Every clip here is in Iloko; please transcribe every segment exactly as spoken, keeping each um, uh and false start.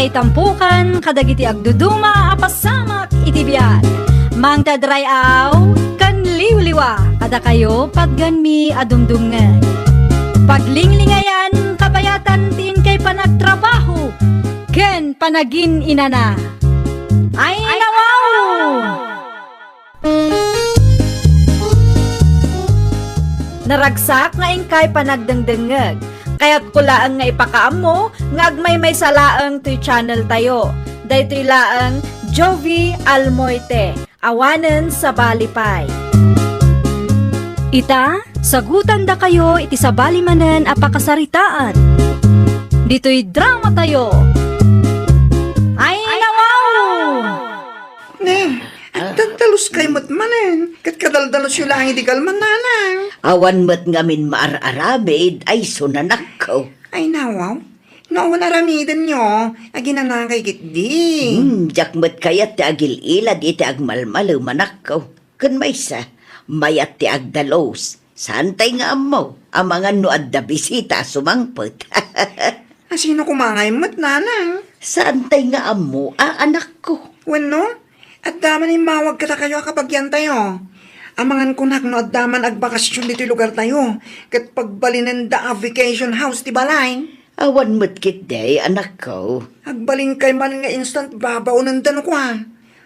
Itampukan kadagiti agduduma a pasamak iti biag. Mangted ray-aw ken liwliwa kadakayo patganmi a dumdumngeg. Paglinglingayan, kabayatan ti inkay panagtrabaho ken panagin-inana. Ay, nawaw! Naragsak nga inkay panagdengdengngeg. Kayatko laeng nga ipakaammo nga agmaymaysa laeng toy channel tayo. Daytoy laeng Jovi Almoite, awanen sabali pay. Ita, sagutandakayo iti sabali manen a pakasaritaan. Ditoy drama tayo. Ay, nawaw! Ne, agdaldaluskay met manen, ket kadaldalusyo laeng idi kalman, nanang. Awan met ngamin maar-aramid, ay sunanakko. Ay, nawaw. No awan aramidenyo, aginanakay ketdi. Hmm, diak met kayat ti agil-ilad iti agmalmalemanakko. Ken maysa, mayat ti agdalus. Saantay nga ammo, amangan no adda bisita a sumangpet. A sino koma ngay met, nanang? Saantay nga ammo, a anakko. Wenno, adda man immawag kadakayo a kabagiantayo. Amangan kunak no adda man agbakasyon ditoy lugartayo, ket pagbalinenda a vacation house ti balay. Awan met ketdi, anakko. Agbalinkay man nga instant babaonenda no kua.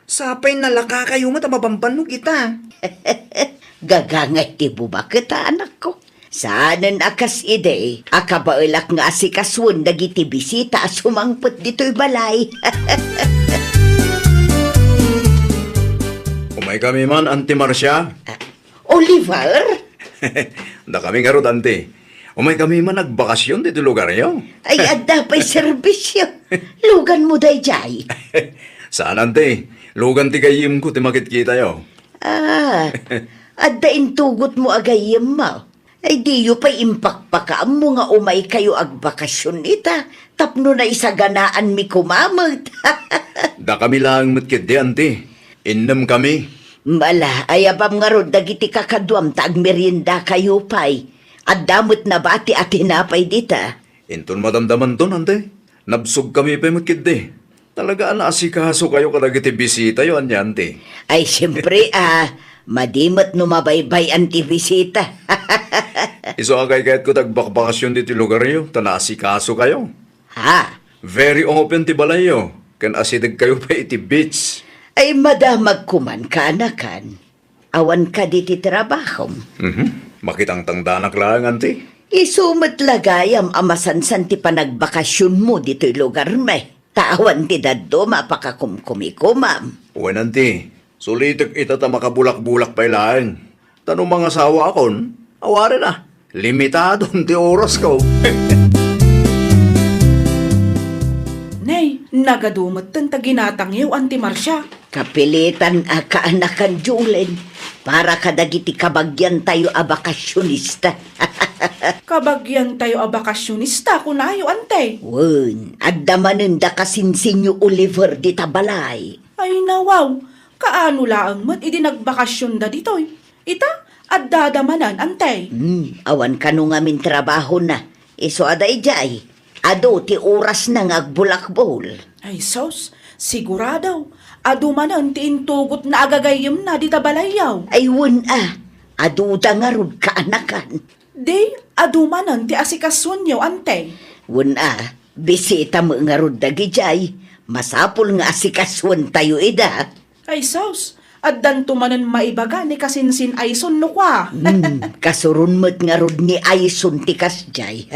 Sapay nalakakayo met a mabambannog ita. Gagangay ti bumaket a, anakko. Saanen a kas idi a kabaelak nga asikasuen dagiti bisita a sumangpet ditoy balay. Umaykami man, Auntie Marcia. Ah, Oliver? Dakami ngarud, Auntie. Umaykami man agbakasyon ditoy lugaryo. Ay, adda pay serbisyo. Luganmo daydiay. Saan, Auntie. Lugan ti gayyemko ti makitkitayo. Ah, adda intugotmo a gayyemmo. Ay, diyo pay impakpakaammo nga umaykayo agbakasyon ita tapno naisaganaanmi koma met. Dakami laeng met ketdi, Auntie. Innemkami. Ala, ayabam ngarud dagiti kakaduam ta agmeriendakayo pay. Adda met nabati a tinapay dita. Inton madamdamanton, Auntie. Nabsogkami pay met ketdi. Talaga a naasikasokayo kadagiti bisitayo, ania, Auntie? Ay, siempre, ah, madi met no mabaybay-an ti bisita. Isu a kaykayatko ti agbakbakasyon ditoy lugaryo, ta naasikasokayo. Ha? Very open ti balayyo, ken asidegkayo pay iti beach. Ay, madamagko man, kaanakan. Awan kadi ti trabahom? Mhm. Makitangtangdanak laeng, Auntie. Isu met la gayam a masansan ti panagbakasionmo ditoy lugarmi. Ta awan ti dadduma a pakakumkumikomam. Wen, Auntie, sulitek ita ta makabulakbulak pay laeng. Ta no mangasawaakon, awanen a, limitadon ti orasko. Nay, nagadu metten ta ginatangyo, Auntie Marcia. Kapilitan a kaanakan, Julen, para kadagiti kabagiantayo a bakasionista. Kabagiantayo a bakasionista, kunayo, Auntie? Wen, adda manen da kasinsinyo Oliver dita balay. Ay, nawaw, kaano laeng met idi nagbakasionda ditoy? Ita, addada manen, Auntie? Hmm, awan kano ngamin trabahona. Isu a daydiay, adu ti orasna nga agbulakbol. Ay sus, sigurado, adu manen ti intugotna a gagayyemna dita balayyo. Ay wen a, aduda ngarud kaanakan. Di, adu manen ti asikasuenyo, Auntie? Wen a, bisita met ngarud dagidiay. Masapul nga asikasuentayo ida. Ay sus, addanto manen maibaga ni kasinsin Ayson no kua. Hmm, kasuron met ngarud ni Ayson ti kasdiay.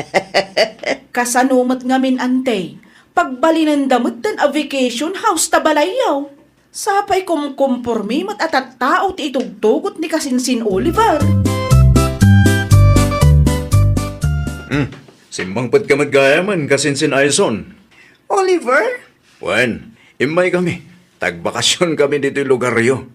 Kasano met ngamin, Auntie? Pagbalinenda metten a vacation house ta balayyo. Sapay kumkumpormi met a tattao ti itugtugot ni kasinsin Oliver. Hmm, simmangpetka met gayamen, kasinsin Ayson. Oliver? Wen, immaykami. Tagbakasionkami ditoy lugaryo.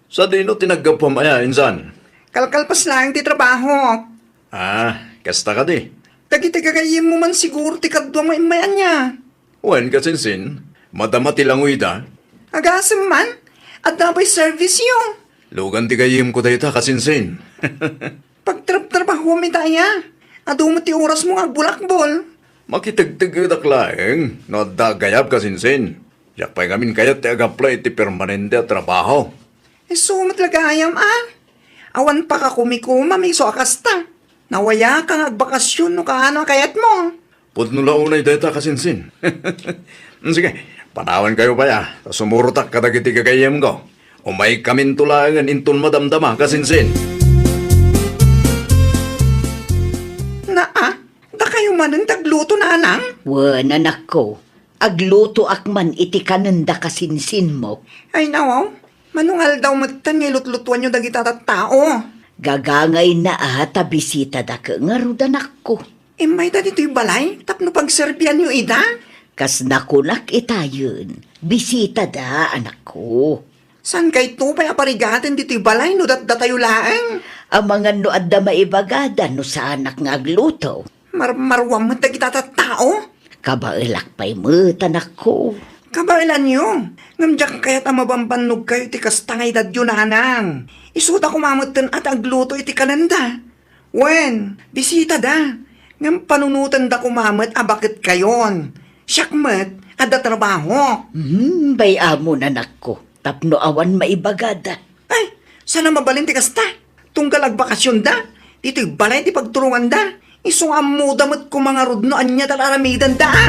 Sadino ti naggapuam aya, insan? Kalkalpas laeng ti trabaho. Ah, kasta kadi? Dagiti gagayyemmo man siguro ti kaduam nga immay ania? Wen, kasinsin, madama ti langoyda. Agasem man, adda pay serviceyo. Lugan ti gayyemko dayta, kasinsin. Pagtrabtrabahuam ita aya. Adu met ti orasmo nga agbulakbol. Makitegtegedak laeng no adda agayab, kasinsin. Diak pay ngamin kayat ti agapla iti permanente a trabaho. Isu met la gayam, a? Awan pakakumikumam isu a kasta. Nawayaka nga agbakasyon no kaano a kayatmo. Pudno la unay dayta, kasinsin. Sige, panawankayo pay, a, ta sumurotak kadagiti gagayyemko. Umaykaminto laengen inton madamdama, kasinsin. Naa, dakayo manen ti agluto, nanang? Wen, anakko, aglutoak man iti kanenda, kasinsinmo. Ay, nawaw, mano nga aldaw metten nga ilutlutuanyo dagiti tattao? Gagangayna a ta bisitada ket ngarud, anakko. Immayda ditoy balay tapno pagserbianyo ida? Kas nakunak itayen, bisitada, anakko. Saankayto pay a parigaten ditoy balay no datdatayo laeng? Amangan no adda maibagada no saanak nga agluto. Marmaruam met dagita tattao. Kabaelak pay met, anakko. Kabaelanyo, ngem diak kayat a mabambannogkayo iti kasta nga edadyo, nanang. Isuda koma metten a ti agluto iti kanenda. Wen, bisitada. Ngem panunotenda koma met a baketkayon. Siak met, adda trabahok. Hmm, bay-amon, anakko, tapno awan maibagada. Ay, saan a mabalin ti kasta? Tunggal agbakasionda, ditoy balay ti pagturonganda. Isu nga ammoda met koma ngarud no ania ti ar-aramidenda, a.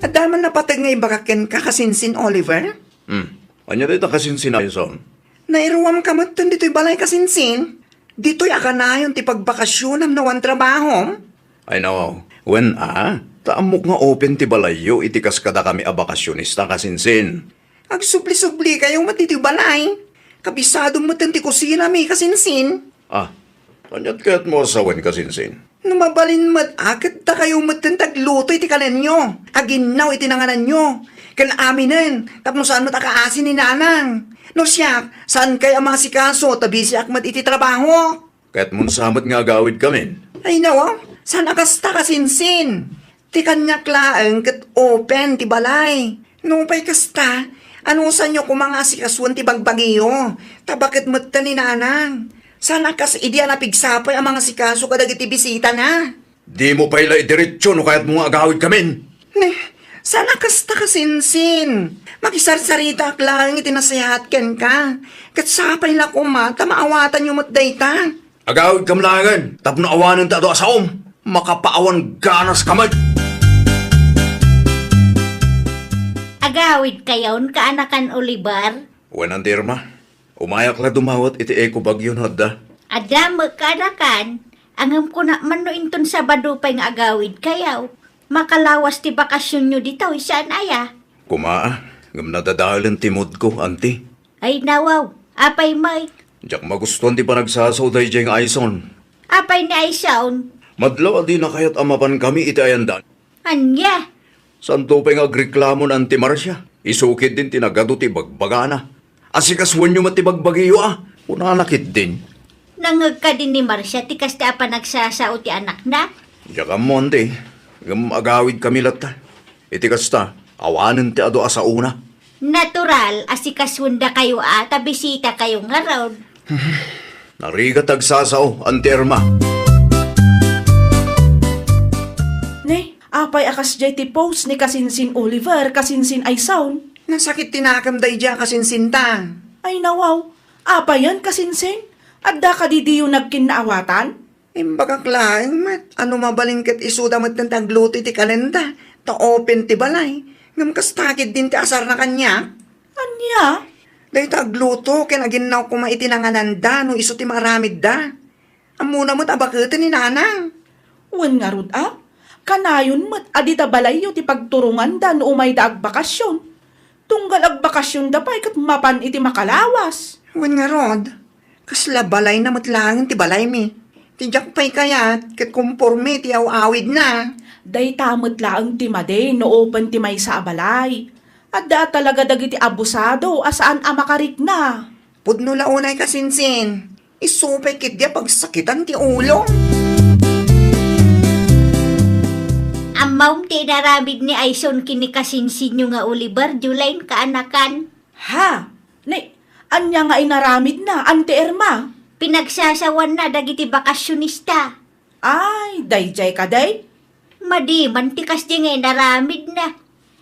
Adda man napateg nga ibagak kenka, kasinsin Oliver? Hmm. Ania dayta, kasinsin Aison? Nairuamka metten ditoy balay, kasinsin? Ditoy a kanayon ti pagbakasionam no awan trabahom? Ay, nawaw. Wen, a, ta ammok nga open ti balayyo iti kas kadakami a bakasionista, kasinsin. Agsubli-sublikayo met ditoy balay. Kabisadom metten ti kusinami, kasinsin. A, aniat kayatmo a sawen, kasinsin? No mabalin met, a, ket dakayo metten ti agluto iti kanenyo, aginnaw iti nangananyo, ken aminen, tapno saan met a kaasi ni nanang. No siak, saankay a maasikaso ta bisiak met iti trabaho. Kayatmon sa met nga agawidkamin? Ay, nawaw, saan a kasta, kasinsin. Ti kaniak laeng ket open ti balay. Nupay kasta, anusanyo koma nga asikasuen ti bagbagiyo, ta baket metten ni nanang. Saan a kas idi a napigsa pay a mangasikaso kadagiti bisitana. Dimo pay la idiretso no kayatmo nga agawidkamin. Ne, saan a kasta, kasinsin. Makisarsaritaak laeng iti nasayaat kenka. Ket sapay la koma ta maawatanyo met dayta. Agawidkam laengen tapno awanen ti adu a saom. Makapaawan ganaska met. Agawidkayon, kaanakan Oliver? Wen, Auntie Irma. Umayak la dumawat iti Eco Baguio no adda. Adda met, kaanakan. Ngem kunak man no inton Sabado pay nga agawidkayo. Makalawas ti bakasionyo ditoy, saan aya? Koma, a, ngem nadadaelen ti moodko, Auntie. Ay, nawaw. Apay met? Diak magustuan ti panagsasao daydiay nga Aison. Apay ni Aison? Madlaw a dina kayat a mapankami iti ayandan. Ania? Saanto pay nga agreklamo ni Auntie Marcia. Isu ketdin ti nagadu ti bagbagana. Asikasuenyo met ti bagbagiyo, a, kunana ketdin. Nangngeg kadi ni Marcia ti kasta a panagsasao ti anakna? Diak ammo, Auntie. Ngem agawidkami latta. Iti kasta, awanen ti adu a saona. Natural, asikasuendakayo a ta bisitakayo ngarud. Narigat ti agsasao, Auntie Irma. Ne, apay a kasdiay ti post ni kasinsin Oliver, kasinsin Aison? Nasakit ti nakem daydiay a kasinsinta. Ay, nawaw. Apayen, kasinsin? Adda kadi diyo nagkinnaawatan? Imbagak laeng met a no mabalin ket isuda metten ti agluto iti kanenda, ta open ti balay. Ngem kasta ketdin ti asarna kaniak. Ania? Dayta agluto ken aginnaw koma iti nangananda no isu ti maaramidda. Ammona met a baketen ni nanang. Wen ngarud a, kanayon met a dita balayyo ti pagturonganda no umayda agbakasion. Tunggal agbakasionda pay ket mapan iti makalawas. Wen ngarud, kasla balayna met laeng ti balaymi. Ti diak pay kayat ket komporme ti aw-awidna. Dayta met laeng ti madi no open ti maysa a balay. Adda a talaga dagiti abusado a saan a makarikna. Pudno la unay kasinsin. Isu pay ketdi a pagsakitan ti ulo. Ammom ti inaramid ni Aison ken ni kasinsinyo nga Oliver, Juline, kaanakan? Ha? Ni, ania nga inaramidna, Auntie Irma? Pinagsasawanna dagiti bakasionista. Ay, daydiay kadi? Madi man ti kasdiay nga inaramidna.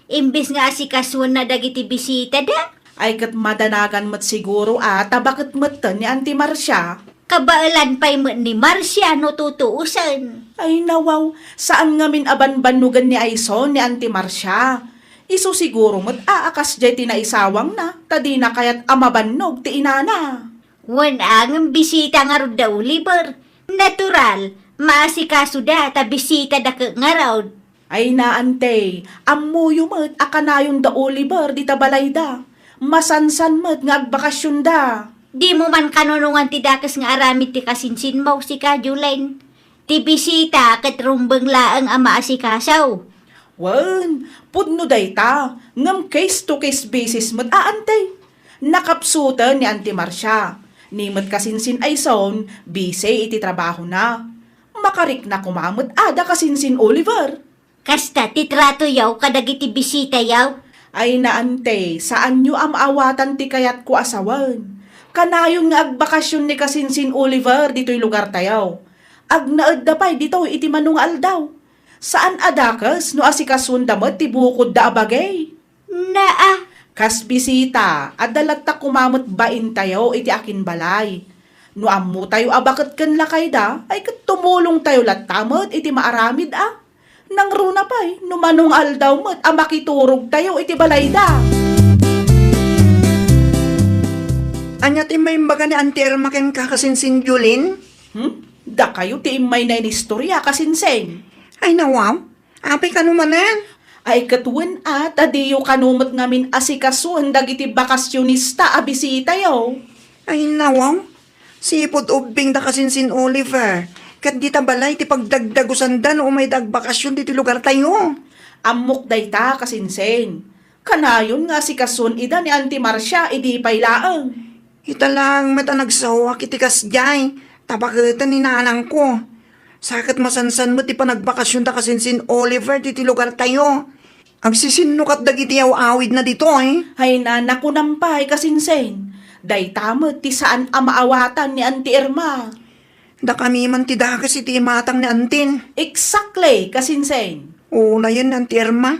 Imbes nga asikasuenna dagiti bisitada. Ay, ket madanagan met siguro a ta baket metten ni Auntie Marcia. Kabaelan pay met ni Marcia no tutuosen. Ay, nawaw, saan ngamin a banbannogen ni Aison ni Auntie Marcia. Isu siguro met a kasdiay ti naisawangna, ta dina kayat a mabannog ti inana. Wen a ngem bisita ngarud da Oliver. Natural, maasikasoda ta bisitada ket ngarud. Ay na, Ante, ammoyo met a kanayon da Oliver dita balayda. Masansan met nga agbakasionda. Dimo man kanunongan ti dakes nga aramid ti kasinsinmo, sika, Jolene. Ti bisita ket rumbeng laeng a maasikaso. Wen, pudno dayta, ngem case to case basis met a, Ante. Nakapsuten ni Auntie Marcia. Ni met kasinsin Aison, busy iti trabahona. Makarikna koma met a da kasinsin Oliver. Kasta ti tratoyo kadagiti bisitayo? Ay na, Ante, saanyo a maawatan ti kayatko a sawen. Kanayon nga agbakasion ni kasinsin Oliver ditoy lugartayo. Agnaedda pay ditoy iti mano nga aldaw. Saan a dakes no asikasuenda met ti bukodda a bagay. Naa. Kas bisita, adda latta koma met baintayo iti akinbalay. No ammotayo a baket ken lakayda, ay ket tumulongtayo latta met iti maaramid a. Nangruna pay, no mano nga aldaw met a makiturogtayo iti balayda. Ania ti imbaga ni Auntie Irma kenka, kasinsin Jolene? Hmm? Dakayo ti immay na inistorya, kasinsin. Ay, nawaw. Apay kano manen? Ay, ket wen a, ta diyo kano met ngamin asikasuen dagiti bakasionista a bisitayo. Ay, nawaw. Sipud ubbing da kasinsin Oliver. Ket dita balay ti pagdagdagusanda no umayda agbakasion ditoy lugartayo. Ammok dayta, kasinsin. Kanayon nga asikasuen ida ni Auntie Marcia idi pay laeng. Ita laeng met a nagsaoak iti kasdiay, ta baketen ni nanangko. Sa ket masansan met ti panagbakasionda kasinsin Oliver ditoy lugartayo. Agsisinnukat dagiti aw-awidna ditoy. Ay na, nakunam pay, kasinsin. Dayta met ti saan a maawatan ni Auntie Irma. Dakami man ti dakes iti imatang ni Antin. Exactly, kasinsin. Unayen, Auntie Irma.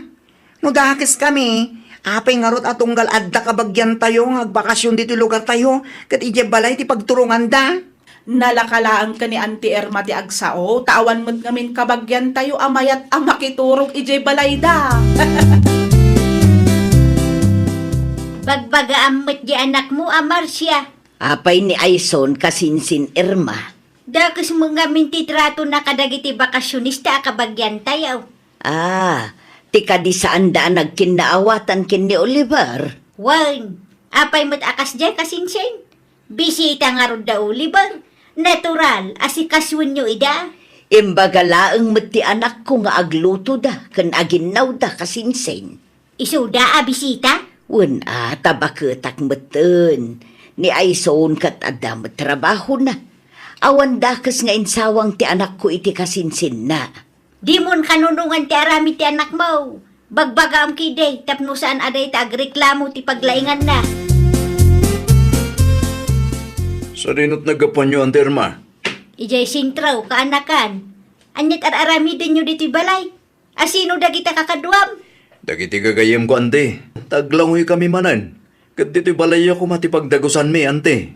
No dakes kami, apay ngarud a tunggal adda kabagiantayo nga agbakasion ditoy lugartayo ket idiay balay ti pagturonganda? Nalaka laeng ken ni Auntie Irma ti agsao, ta awan met ngamin kabagiantayo a mayat a makiturog idiay balayda. Bagbagaam met di anakmo a Marcia. Apay ni Aison kasinsin Irma? Dakes met ngamin ti tratona kadagiti bakasionista a kabagiantayo. Ah, ti kadi saanda a nagkinnaawatan ken ni Oliver? Wen, apay met a kasdiay, kasinsin? Bisita ngarud da Oliver. Natural, asikasuenyo ida. Imbaga laeng met ti anakko nga aglutoda ken aginnawda, kasinsin. Isuda a bisita? Wen a, ta baketak metten. Ni Aison ket adda met trabahona. Awan dakes nga insawang ti anakko iti kasinsinna. Dimon kanunongan ti aramid ti anakmo. Bagbagaam ketdi tapno saan a dayta agreklamo ti paglainganna. Sadinot naggapuanyo, Auntie Irma? Idiay sentro, kaanakan. Aniat ar-aramidenyo ditoy balay? A sino dagita kakaduam? Dagiti gagayyemko, Auntie. Taglawngoy kami manen. Ket ditoy balayyo koma ti pagdagusanmi, Auntie.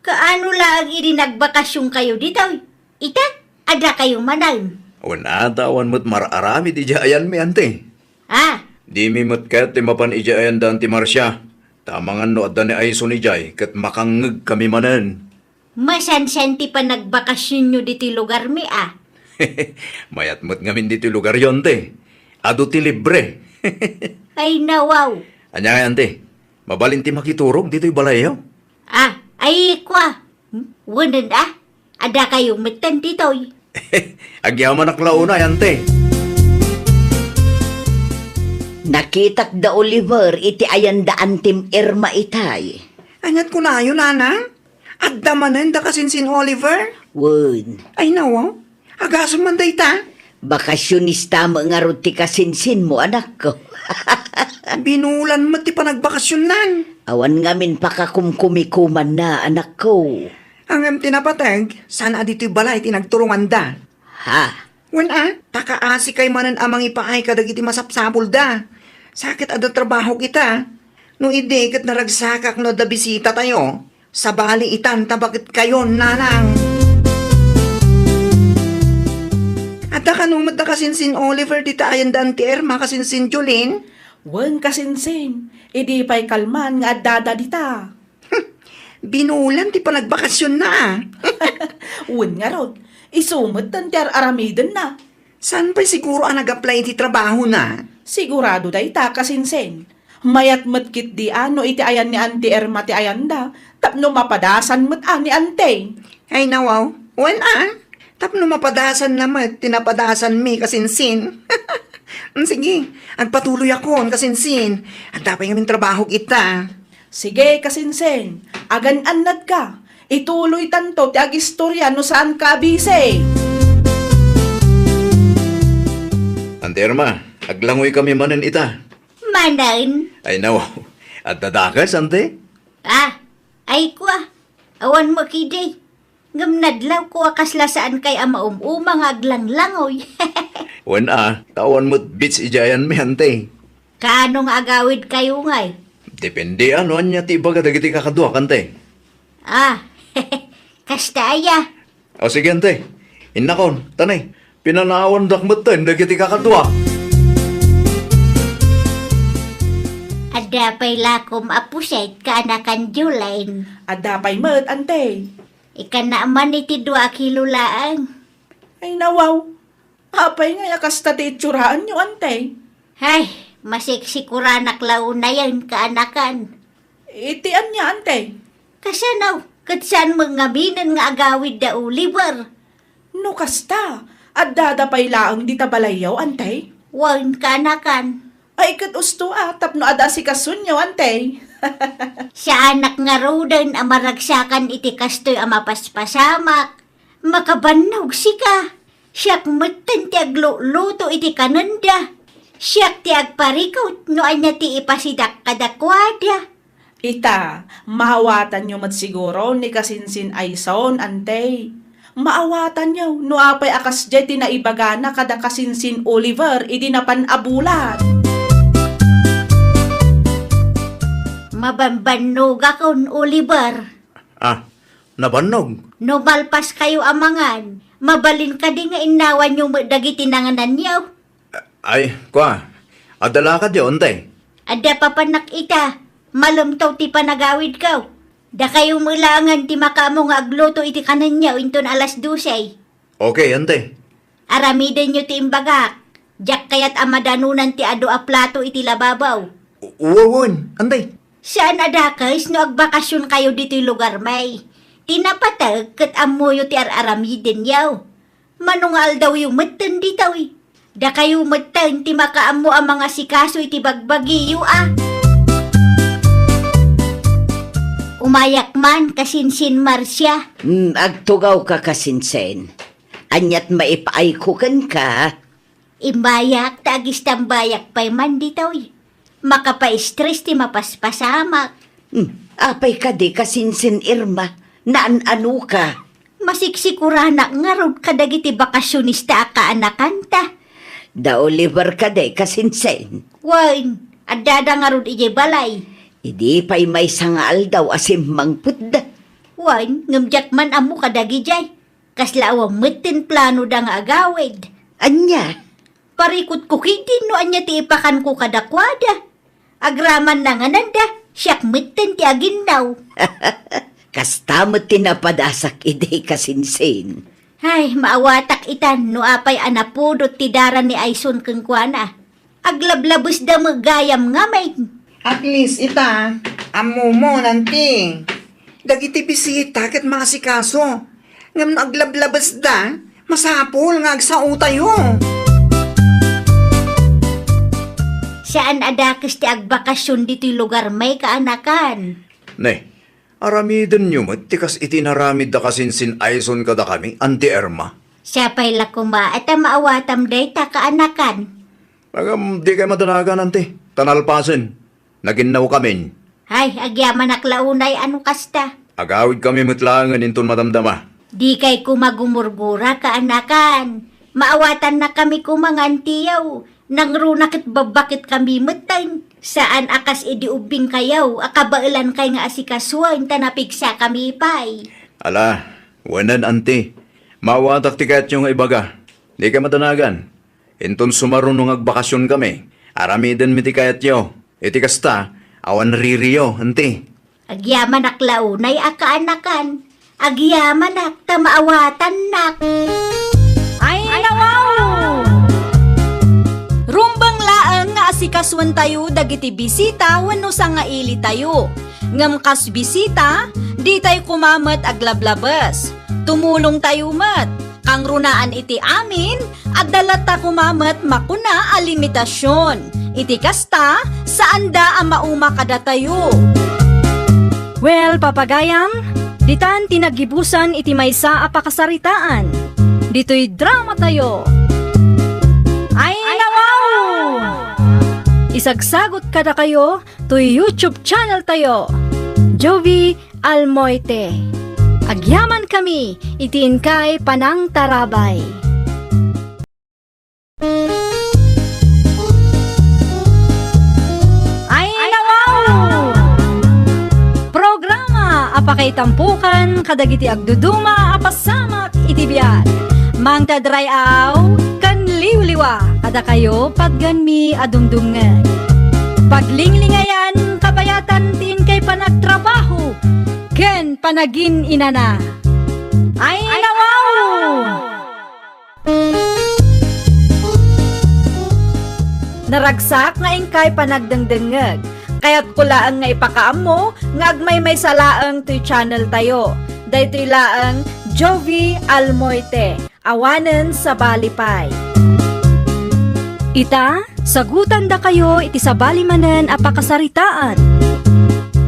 Kaano laeng idi nagbakasionkayo ditoy? Ita, adakayo manen. Wen a, ta awan met mar-aramid idiay ayanmi, Auntie. Ah. Dimi met ket ti mapan idiay ayanda, Auntie Marcia. Ta amangan no adda ni Aison idiay ket makangngegkami manen. Masansan ti panagbakasionyo ditoy lugarmi a. Mayat met ngamin ditoy lugaryo, Auntie. Adu ti libre. Ay, nawaw. Ania ngay, Auntie? Mabalin ti makiturog ditoy balayyo? Ah, ay, kua. Hmm? Wenen a? Adakayo metten ditoy. Agyamanak la unay, Auntie. Nakitak da Oliver iti ayanda Antim Irma itay. Aniat kunayo, Nanang? Adda manen da kasinsin Oliver? Wen. Ay, nawaw. Agasem man dayta? Bakasionista met ngarud ti kasinsinmo, anakko. Binulan met ti panagbakasionnan. Awan ngamin pakakumkumikumanna, anakko. Ngem ti napateg, saan a ditoy balay ti nagturonganda? Ha? Wen a, ta kaasikay manen a mangipaay kadagiti masapsapulda. Sakit adda trabahok ita. No idi ket naragsakak no adda bisitatayo, sabali itan ta baket kayon, nanang. Adda kano met da kasinsin Oliver dita ayanda Auntie Irma, kasinsin Jolene? Wen, kasinsin. Idi pay kalman nga addada dita. Binulan ti panagbakasionna, a. Wen ngarud, isu metten ti ar-aramidenna. Saan pay siguro a nag-apply iti trabahona? Sigurado dayta, kasinsin. Mayat met ketdi a no iti ayan ni Auntie Irma ti ayanda, tapno mapadasan met a ni Auntie. Ay, nawaw. Wen a, tapno mapadasanna met ti napadasanmi, kasinsin. Mm, sige, agpatuloyakon, kasinsin. Adda pay ngamin trabahok ita. Sige, kasinsin. Agan-annatka. Ituloytanto ti agistoria no saanka a bisi. Auntie Irma, aglangoy kami manen ita. Manen? Ay, nawaw. Adda dakes, Auntie? Ah, ay kua. Awan mo kidi. Ngem nadlawko a kasla saankay a maum-uma nga aglanglangoy. Wen a, ta awan met beach idiay ayanmi, Auntie. Kaano nga agawidkayo ngay? Depende a no ania ti ibaga dagiti kakaduak, Auntie. Ah, kasta aya. O sige, Auntie. Innakon, tani, pinanawandak metten dagiti kakaduak. Adda pay lakom a puset, kaanakan Jolene? Adda pay met, Auntie. Ikana man iti dua a kilo laeng. Ay, nawaw. Apay ngay a kasta ti itsuraanyo, Auntie? Hay, masiksikoranak la unayen, kaanakan. Iti ania, Auntie? Kasano, ket saan met ngaminen nga agawid da Oliver? No kasta, addada pay laeng dita balayyo, Auntie? Wen, kaanakan. Ay, ket usto a, tapno ad-asikasonyo, Auntie. Saanak ngaruden a maragsakan iti kastoy a mapaspasamak. Makabannog sika. Siak metten ti agluluto iti kanenda. Siak ti agparikut no ania ti ipasidak kadakuada. Ita, maawatanyo met siguro ni kasinsin Aison, Auntie. Maawatanyo no apay a kasdiay ti naibagana kada kasinsin Oliver idi napan a bulan. Mabambannogakon, Oliver. Ah, nabannog? No malpaskayo a mangan, mabalin kadi nga innawanyo met dagiti nangananyo? Ay, kua, adda lakadyo, Auntie? Adda papanak ita, malem ti panagawidko. Dakayo met laengen ti makaammo nga agluto iti kanenyo inton alas dose. Okay, Auntie. Aramidenyo ti imbagak. Diak kayat a madanonan ti adu a plato iti lababo. U-, uwawen, Auntie. Saan a dakes no agbakasionkayo ditoy lugarmi. Ti napateg ket ammoyo ti ar-aramidenyo. Mano nga aldawyo metten ditoy. Dakayo metten ti makaammo a mangasikaso iti bagbagiyo a. Umayak man, kasinsin Marcia. Hmm, agtugawka, kasinsin. Aniat maipaayko kenka? Imbayak ta agistambayak pay man ditoy. Makapaistres ti mapaspasamak. Hmm, apay kadi, kasinsin Irma? Naan-anoka? Masiksikoranak ngarud kadagiti bakasionista a kaanakanta. Da Oliver kadi, kasinsin? Wen, addada ngarud idiay balay. Idi pay maysa nga aldaw a simmangpetda. Wen, ngem diak man ammo kadagidiay. Kasla awan met ti planoda nga agawid. Ania? Parikutko ketdi no ania ti ipakanko kadakuada. Agraman nangananda, siak metten ti aginnaw. Kasta met ti napadasak idi, kasinsin. Ay, maawatak itan no apay a napudot ti dara ni Aison kenkuana. Aglablabesda met gayam ngamin. At least ita, ammomon, Auntie. Dagiti bisita ket maasikaso. Ngem no aglablabesda, masapul nga agsaotayo. Saan a dakes ti agbakasion ditoy lugarmi, kaanakan. Ne, aramidenyo met ti kas iti inaramid da kasinsin Aison kadakami, Auntie Irma. Siapay la koma a ta maawatam dayta, kaanakan. Ngem dikay madanagan, Auntie, ta nalpasen. Naginnawkamin. Ay, agyamanak la unay a no kasta. Agawidkami met laengen inton madamdama. Dikay koma gumurgura, kaanakan. Maawatannakami koma nga antiyaw. Nangruna ket babbaketkami metten. Saan a kas idi ubbingkayaw a kabaelankay nga asikasuen ta napigsakami pay. Ala, wen, anti. Maawatak ti kayatyo nga ibaga. Dikay madanagan. Inton sumaruno nga agbakasionkami, aramidenmi ti kayatyo. Iti kasta, awan ririyo, anti. Agyamanak la unay a kaanakan. Agyamanak ta maawatannak. Ay, nawaw! Rumbeng laeng nga asikasuentayo dagiti bisita wenno sangailitayo. Ngem kas bisita, ditay koma met aglablabes. Tumulongtayo met. Kangrunaan iti amin, adda latta koma met makuna a limitasion. Iti kasta, saanda a mauma kadatayo. Well, papagayam, ditan ti naggibusan iti maysa a pakasaritaan. Ditoy dramatayo. Ay, nawaw! Isagsagot kadakayo toy YouTube channel tayo, Jovie Almoite. Agyamankami iti inkay panangtarabay. Ay, nawaw! Programa a pakaitampokan kadagiti agduduma a pasamak iti biag. Mangted ray-aw ken liwliwa kadakayo, patgenmi a dumdumngeg. Paglinglingayan, kabayatan ti inkay panagtrabaho ken panagin-inana. Ay, nawaw! Naragsak nga inkay panagdengdengngeg. Kayatko laeng nga ipakaammo nga agmaymaysa laeng toy channel tayo. Daytoy laeng Jovie Almoite. Awanen sabali pay. Ita, sagutandakayo iti sabali manen a pakasaritaan.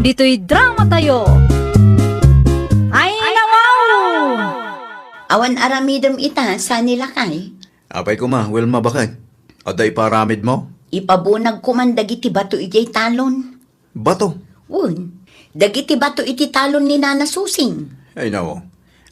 Ditoy dramatayo. Ay, nawaw! Awan aramidem ita, saan ni lakay? Apay koma, Wilma, baket? Adda iparamidmo? Ipabunag koman dagiti bato idiay talon. Bato? Wen, dagiti bato iti talon ni Nana Susing. Ay, nawaw.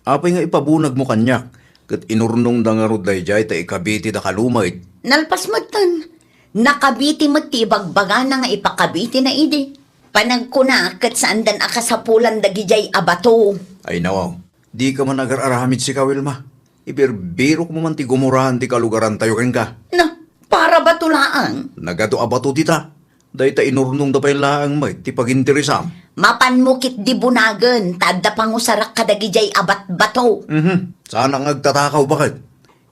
Apay nga ipabunagmo kaniak, ket inurnongda ngarud daydiay ta ikabitida kalumet. Nalpas metten. Nakabiti met ti ibagbagana nga ipakabitina idi. Panagkuna ket saandan a kasapulan dagidiay a bato. Ay, nawaw. Dika man agar-aramid sika, Wilma. Ibirbirokmo man ti gumuraan ti kalugarantayo kenka. Na, para bato laeng. Nagadu a bato dita. Dayta inurnongda pay laeng met ti paginteresam. Mapanmo ketdi bunagen ta adda pangusarak kadagidiay a batbato. Mhm. Saanak nga agtatakaw, baket?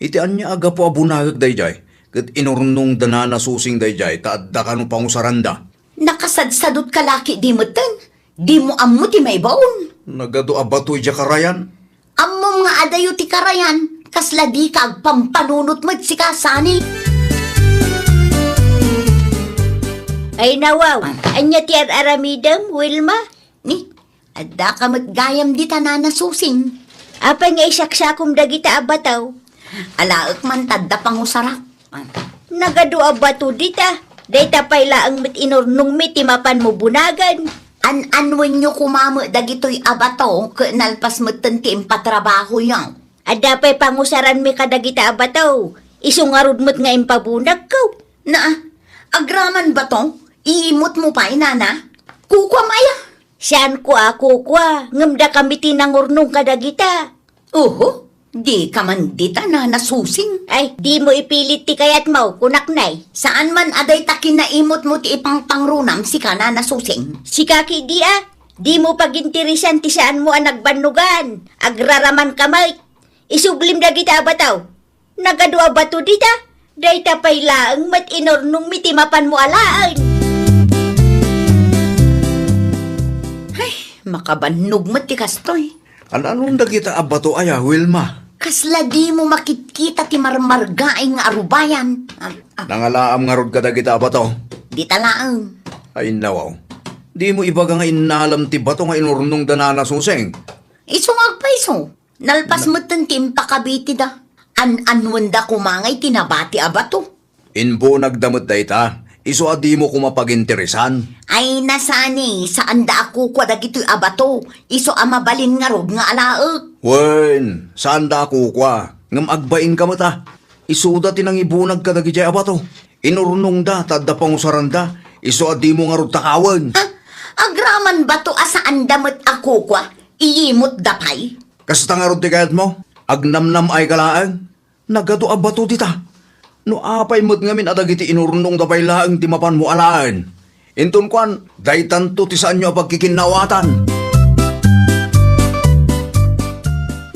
Iti ania a gapu a bunagek daydiay, ket inurnongda Nana Susing daydiay ta adda kano pangusaranda. Nakasadsadutka la ketdi metten? Dimo ammo ti maibaon? Nagadu a bato idiay karayan. Ammom nga adayo ti karayan, kasla dika agpampanunot met sika, sani. Ay, nawaw, ania ti ar-aramidem, Wilma? Ni, addaka met gayam dita, Nana Susing. Apay nga isaksakom dagita a bato? Alaek man ta adda pangusarak. Nagadu a bato dita. Dayta pay laeng met inurnongmi ti mapanmo bunagen. An-anwenyo koma met dagitoy a bato ket nalpas metten ti impatrabahoyo. Adda pay pangusaranmi kadagita a bato. Isu ngarud met nga impabunagko. Naa, agraman bato? Iimutmo pay, nana? Kukuam aya? Saanko a kukua, ngem dakami ti nangurnong kadagita. Oho, dika man dita, Nana Susing. Ay, dimo ipilit ti kayatmo, kunak nay. Saan man a dayta kinaimutmo ti ipangpangrunam sika, Nana Susing? Sika ketdi a, dimo paginteresan ti saanmo a nagbannogan. Agraramanka met. Isublim dagita a bato. Nagadu a bato dita. Dayta pay laeng met inurnongmi ti mapanmo alaen. Ay, makabannog met ti kastoy. An-anon dagita a bato aya, Wilma? Kasla dimo makitkita ti marmargaing nga arubayan. Am, am. Nangalaam ngarud kadagita a bato? Dita laeng. Ay, nawaw. Dimo ibaga nga innalem ti bato nga inurnongda Nana Susing? Isu nga agpayso. Nalpas metten ti impakabitida. An-anwenda koma nga iti nabati a bato. Imbunagda met dayta, isu a dimo koma paginteresan. Ay, nasani, saanda a kukua dagitoy a bato, isu a mabalin ngarud nga alaek. Wen, saanda a kukua, ngem agbainka met a. Isuda ti nangibunag kadagiti a bato. Inurnongda ta adda pangusaranda, isu a dimo ngarud takawen. Ha? Agraman bato a saanda met a kukua, iyimotda pay? Kasta ngarud ti kayatmo? Agnamnam-ayka laeng? Nagadu a bato dita. No apay met ngamin a dagiti inurnongda pay laeng ti mapanmo alaen? Inton kuan, daytanto ti saanyo a pagkikinnaawatan.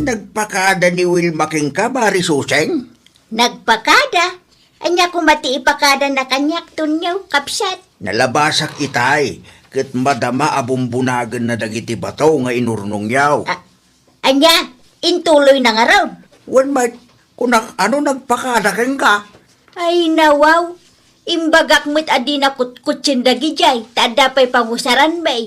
Nagpakada ni Wilma kenka, Mari Suseng? Nagpakada? Ania koma ti ipakadana kaniak, Tonyo, kabsat? Nalabasak itay, ket madama a bumbunagenna dagiti bato nga inurnongyo. A-, ania? Intuloyna ngarud? Wen met, kunak, ano nagpakada kenka? Ay, nawaw. Imbagak met a dina kutkutsien dagidiay, ta adda pay pangusaranmi.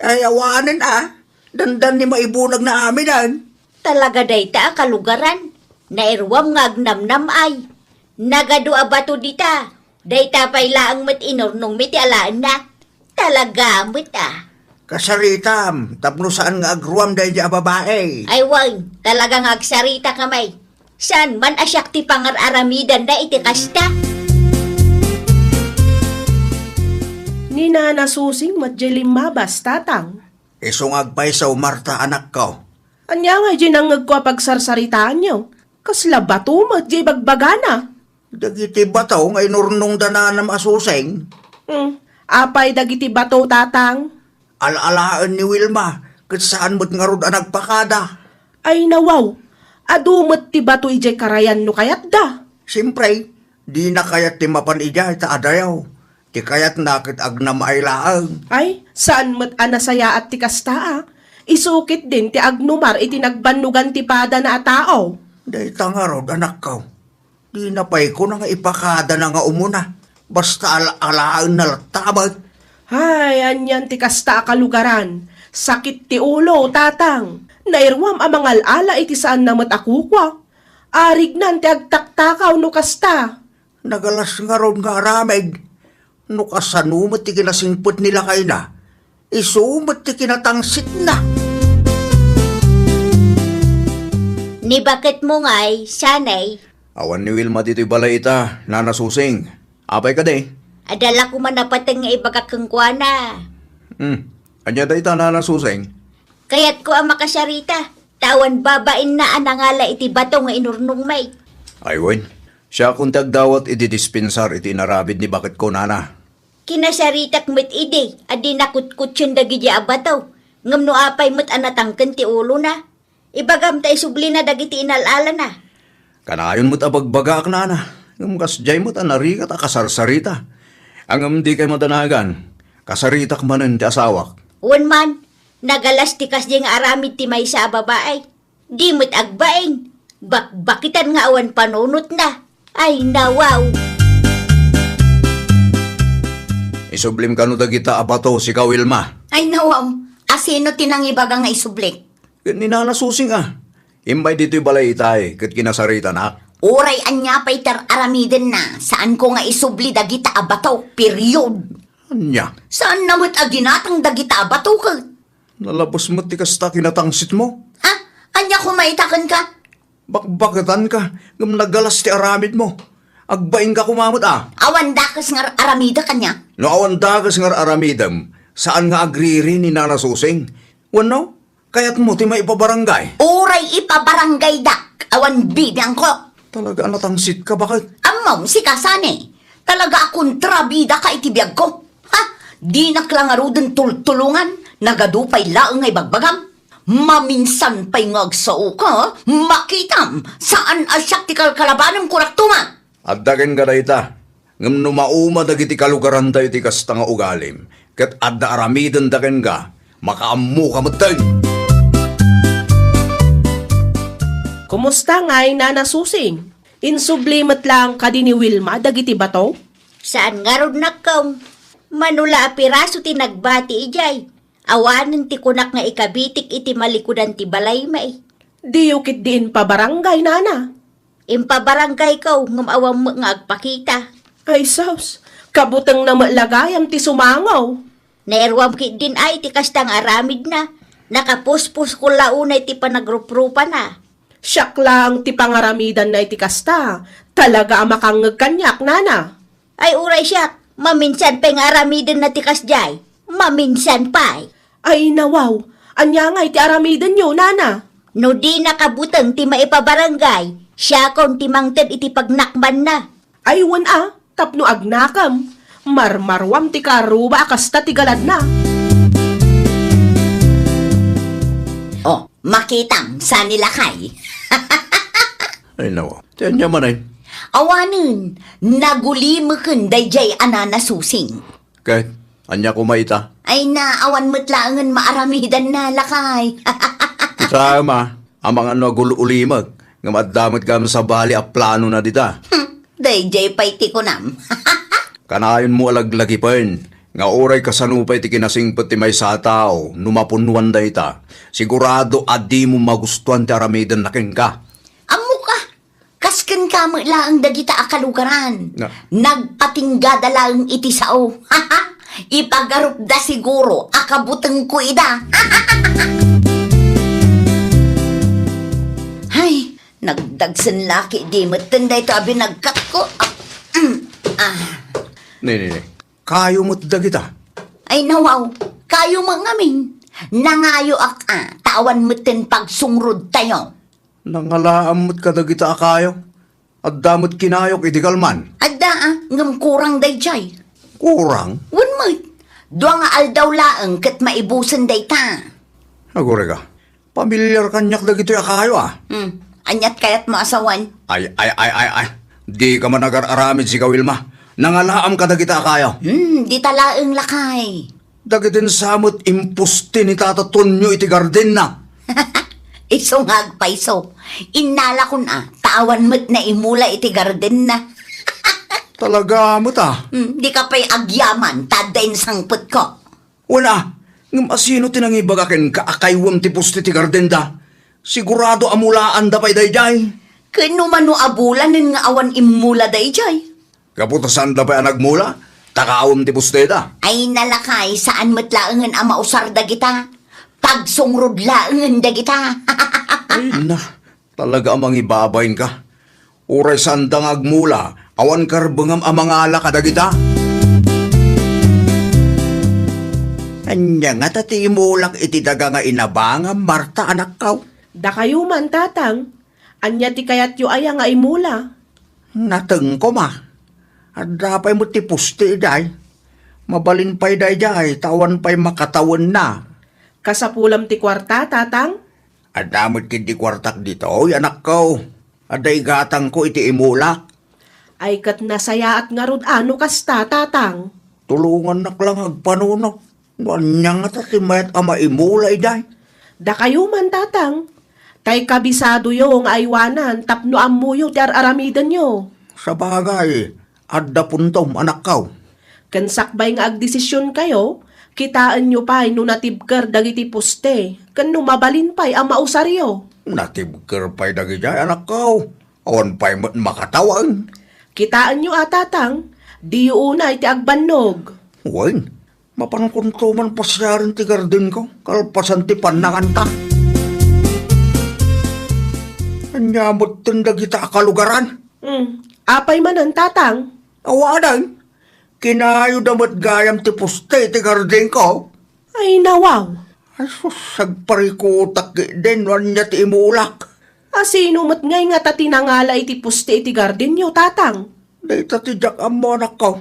Ay, awanen a. Dandan ni maibunagna aminen. Talaga dayta a kalugaran. Nairuam nga agnamnam-ay. Nagadu a bato dita. Dayta pay laeng met inurnongmi ti alaenna. Talaga met a. Kasaritam, tapno saan nga agruam daydi a babai. Ay wen, talaga nga agsaritakami. Saan man a siak ti pangar-aramidanda iti kasta? Ni Nana Susing met diay limmabas, Tatang. Isu nga agpayso, Marta, anakko. Ania ngay diay nangngegko a pagsarsaritaanyo? Kasla bato met diay bagbagana. Dagiti bato nga inurnongda nanam a Susing. Hmm, apay dagiti bato, Tatang? Al-alaen ni Wilma, ket saan met ngarud a nagpakada. Ay, nawaw, adu met ti bato idiay karayan no kayatda. Siempre, dina kayat ti mapan idiay ta adayo. Ti kayatna ket agnam-ay laeng. Ay, saan met a nasayaat ti kasta a. Isu ketdin ti agnumar iti nagbannogan ti padana a tao. Dayta ngarud, anakko. Dina pay kuna nga ipakadana nga umuna. Basta al-alaenna latta met. Ay, anian ti kasta a kalugaran. Sakit ti ulo, Tatang. Nairuam a mangal-ala iti saanna met a kukua. Arignan ti agtaktakaw no kasta. Nagalas ngarud nga aramid. No kasano met ti kinasingpet ni lakayna, isu met ti kinatangsitna. Ni baketmo ngay, sanay? Awan ni Wilma ditoy balay ita, Nana Susing. Apay kadi? Adda la koma napateng nga ibagak kenkuana. Hmm. Ania dayta, Nana Susing? Kayatko a makasarita, ta awan babainna a nangala iti bato nga inurnongmi. Ay wen, siakon ti agdawat iti dispensar iti inaramid ni baketko, Nana. Kinasaritak met idi a dina kutkutsien dagidi a bato, ngem no apay met a natangken ti ulona. Ibagam ta isublina dagiti inal-alana. Kanayon met a bagbagaak, Nana, ngem kasdiay met a narigat a kasarsarita. Ngem dikay madanagan, kasaritak manen ti asawak. Wen man, nagalas ti kasdi nga aramid ti maysa a babai. Di met agbain. Bakbakitan nga awan panunotna. Ay, nawaw! Isublim kano dagita a bato, sika, Wilma? Ay, nawaw! Asino ti nangibaga nga isublik? Ket ni Nana Susing a. Immay ditoy balay itay, ket kinasaritanak. Uray ania pay ti ar-aramidenna, saanko nga isubli dagita a bato, period. Ania? Saanna met a ginatang dagita a bato, ket? Nalabes met ti kasta kinatangsitmo. Ha? Ania koma ita kenka? Bakbaketanka, ngem nagalas ti aramidmo. Agbainka koma met a. Awan dakes nga ar-aramidek ania? No awan dakes nga ar-aramidem, saan nga agriri ni Nana Susing? Wenno, kayatmo ti maipabarangay? Uray ipabarangaydak, awan bibiangko. Talaga a natangsitka, baket? Ammom, sika sani. Talaga a kontrabidaka iti biagko. Ha? Dinak la ngaruden tultulongan, nagadu pay laeng nga ibagbagam. Maminsan pay nga agsaoka, makitam, saan a siak ti kalkalabanem, kunak tuma. Adda kenka dayta. Ngem no mauma dagiti kalugarantayo iti kasta nga ugalim, ket adda aramidenda kenka, makaammoka metten. Kumusta ngay, Nana Susing? Insubli met laeng kadi ni Wilma dagiti bato? Saan ngarud, nakkong. Mano la a piraso ti nagbati idiay. Awanen ti kunak nga ikabitik iti malikudan ti balaymi. Diyo ketdi impabarangay, Nana? Impabarangayko, ngem awan met nga agpakita. Ay sus, kabutengna met la gayam ti sumango. Nairuam ketdin ay ti kasta nga aramidna. Nakapuspusko la unay ti panagruprupana. Siak laeng ti pangaramidanna iti kasta. Talaga a makangngeg kaniak, nana. Ay, uray siak, maminsan pay nga aramidenna ti kasdiay. Maminsan pay. Ay, nawaw. Ania ngay ti aramidenyo, nana? No di nakabuteng ti maipabarangay, siakon ti mangted iti pagnakmanna. Ay, wen a, tapno agnakem. Marmaruam ti kaarruba a kasta ti galadna. Oh, makitam, saan ni lakay. Ay, nawa. Ti ania manen? Awanen, nagulimeken daydiay a nana Susing. Ket, ania koma ita? Ay na, awan met laengen maaramidanna, lakay. Ita, ma, amangan no agul-ulimek, ngem adda met gayam sabali a planona dita. Hmm, daydiay pay ti kunam. Kanayonmo a laglagipen nga uray kasano pay ti kinasingpet ti maysa a tao no mapunnoan dayta, sigurado a dimo magustuan ti aramidenna kenka. Ammoka, kas kenka met laeng dagita a kalugaran. Na- Nagpatinggada laeng iti sao. Ipagarupda siguro a kabutengko ida. Hay, nagdagsen laki di metten dayto a binagkatko. Ah, mm, ah. Ne, ne, ne. Kayo met dagita? Ay, nawaw. Kayo met ngamin. Nangayoak a, ta awan metten pagsungrodtayo. Nangalaam met kadagita a kayo. Adda met kinayok iti galman. Adda a, ngem kurang daydiay. Kurang? Wen met. Dua nga aldaw laeng ket maibusen dayta. Agurayka. Pamilyar kaniak dagitoy a kayo, a. Hmm. Aniat kayatmo a sawen? Ay, ay, ay, ay, ay. Dika man agar-aramid, sika, Wilma. Nangalaam kadagita a kayo. Hmm, dita laeng lakay. Dagiti sa met impusti ni Tata Tonyo iti gardenna. Isu nga agpayso. Innalakon a, ta awan met naimula iti gardenna. Talaga met a. Hmm, dika pay agyaman, ta adda insangpetko. Wen a, ngem asino ti nangibaga kenka a kayuem ti pusti ti gardenda? Sigurado a mulaanda pay daydiay. Ken no mano a bulanen nga awan immula daydiay? Gapu ta saanda pay a nagmula, ta kawem ti pustida. Ay, nalakay, saan met laengen a mausar dagita. Pagsungrod laengen dagita. Ay, na. Talaga a mangibabain ka. Uray saanda nga agmula, awan karbengam a mangala kadagita. Ania ngata ti imulak iti daga nga inabangam, Marta, anakkaw? Dakayo man, Tatang. Ania ti kayatyo aya nga imula? Natengko, ma. Adda pay met ti pusti, idiay. Mabalin pay daydiay, ta awan pay makatawenna. Kasapulam ti kuarta, Tatang? Adda met ketdi kuartak ditoy, anakko. Adda igatangko iti imulak. Ay, ket nasayaat ngarud a no kasta, Tatang. Tulongannak la nga agpanunot. No ania ngata ti mayat a maimula idiay? Dakayo man, Tatang. Tay kabisadoyo nga aywanan tapno ammoyo ti ar-aramidenyo. Sabagay, adda puntom, anakkaw. Ken sakbay nga agdesisionkayo, kitaenyo pay no natibker dagiti poste, ken no mabalin pay a mausaryo. Natibker pay dagidiay, anakkaw. Awan pay met makatawen. Kitaenyo a, Tatang, diyo unay ti agbannog. Wen, mapankonto man pasiaren ti gardenko, kalpasan ti pannanganta. Ania metten dagita a kalugaran? Hmm, apay manen, Tatang? Awanen, kinayoda met gayam ti poste ti gardenko. Ay, nawaw. Ay, sus, agparikutak ketdin no ania ti imulak. Asino met ngay ngata ti nangala iti poste iti gardenyo, Tatang? Dayta ti diak ammo, anakko.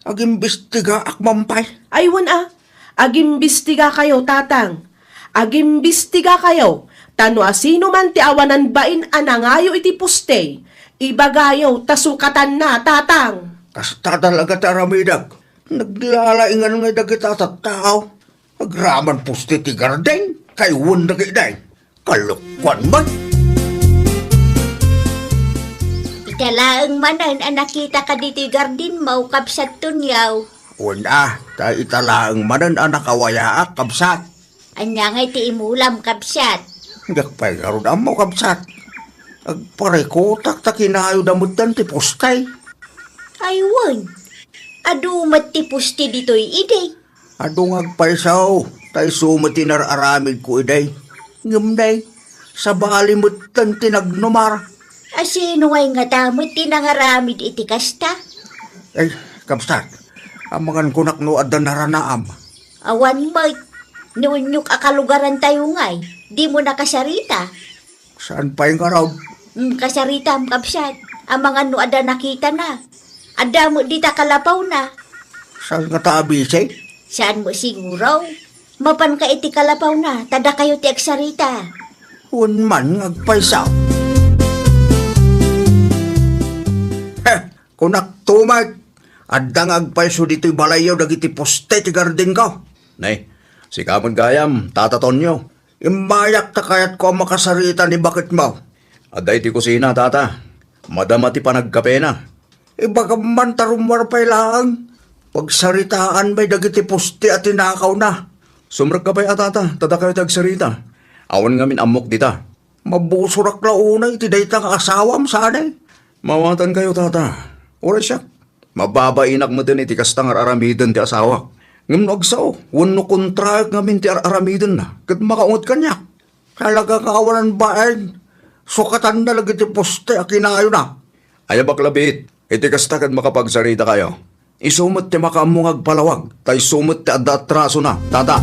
Agimbestigaak man pay. Ay, wen a. Agimbestigakayo, Tatang. Agimbestigakayo, ta no asino man ti awanan bain a nangayo iti poste, ibagayo ta sukatanna, Tatang. Kasta talaga ti aramidek. Naglalaingan ngay dagita a tattao. Agraman poste ti garden, kayuenda ketdi. Kalokuan man. Ita laeng manen a nakitaka ditoy gardenmo, Kabsat Tonyo. Wen a, ta ita laeng manen a nakawayaak, kabsat. Ania ngay ti imulam, kabsat? Diak pay ngarud ammo, kabsat. Agparikutak ta kinayoda metten ti poste. Ay, wen. Adu met ti poste ditoy idi. Adu nga agpayso, ta isu met ti nar-aramidko idi. Ngem nay, Sabali metten ti nagnumar. A sino ngay ngata met ti nangaramid iti kasta? Ay, kabsat, amangan kunak no adda naranaam. Awan met, ni unyok a kalugarantayo ngay, dimo nakasarita. Saan pay ngarud? Mm, kasaritam, kabsat. Amangan no adda nakitana. Adda met dita kalapawna. Saan ngata abisi? Saan met siguro? Mapanka iti kalapawna, ta dakayo ti agsarita. Wen man nga agpayso. Heh, kunak tumek, adda nga agpayso ditoy balayyo dagiti poste ti gardenko. Nay, sika met gayam, Tata Tonyo. Immayak ta kayatko a makasarita ni baketmo. Adda iti kusina, Tata. Madama ti panagkapena. Ibagam man ta rummuar pay laeng. Pagsaritaan pay dagiti poste a tinakawna. Sumrekka pay a, Tata, ta dakayo ti agsarita. Awan ngamin ammok dita. Mabusorak la unay iti dayta nga asawam, saan? Mawatankayo, Tata. Uray siak. Mababainak metten iti kasta nga ar-aramiden ti asawak. Ngem no agsao, wenno kontraek ngamin ti ar-aramidenna, ket makaunget kaniak. Talaga nga awanan bain, sukatanna dagiti poste a kinayona. Aya, baklabit, iti kasta ket makapagsaritakayo. Isu met ti makaammo nga agpalawag, ta isu met ti adda atrasona, Tata.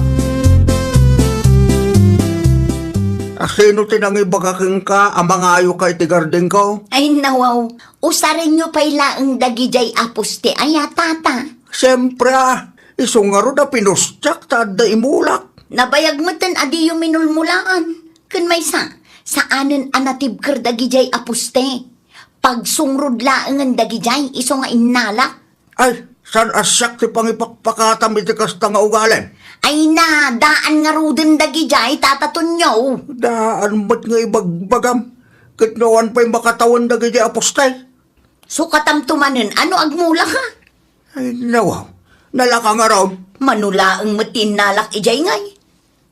A sino ti nangibaga kenka a mangayoka iti gardenko? Ay, nawaw, usarenyo pay laeng dagidiay a poste aya, Tata? Siempre, a, isu ngarud a pinustiak ta adda imulak. Nabayag metten a diyo minulmulaan. Ken maysa, saanen a natibker dagidiay a poste. Pagsungrod laengen dagidiay isu nga innalak. Ay, saan a siak ti pangipakpakatam iti kasta nga ugalim? Ay na, daan ngaruden dagidiay, Tata Tonyo. Daan met nga ibagbagam, ket no awan pay makatawen dagidiay a poste. Sukatamto manen a no agmulaka. Ay, nawaw, nalaka ngarud. Mano laeng met ti innalak idiay ngay.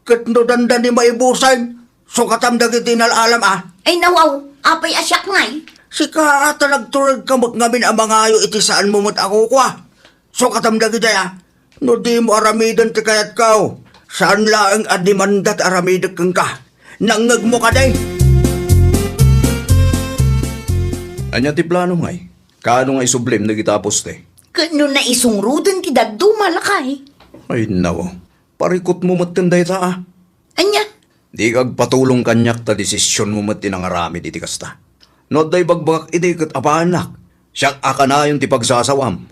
Ket no dandani maibusen, sukatam dagiti inal-alam a. Ay, nawaw, apay a siak ngay? Sika a ta nagturedka met ngamin a mangayo iti saanmo met a kukua. Sukatam dagiti a. No dimo aramiden ti kayatko, saan laeng a demanda ti aramidek kenka. Nangngegmo kadi? Ania ti plano ngay? Kaano nga isublim dagiti a poste? Ket no naisungroden ti dadduma, lakay? Ay, nawaw. Parikutmo metten dayta a. Ania? Dika agpatulong kaniak ta desisionmo met ti nangaramid iti kasta. No adda ibagbagak idi ket apaannak, siak a kanayon ti pagsasawam.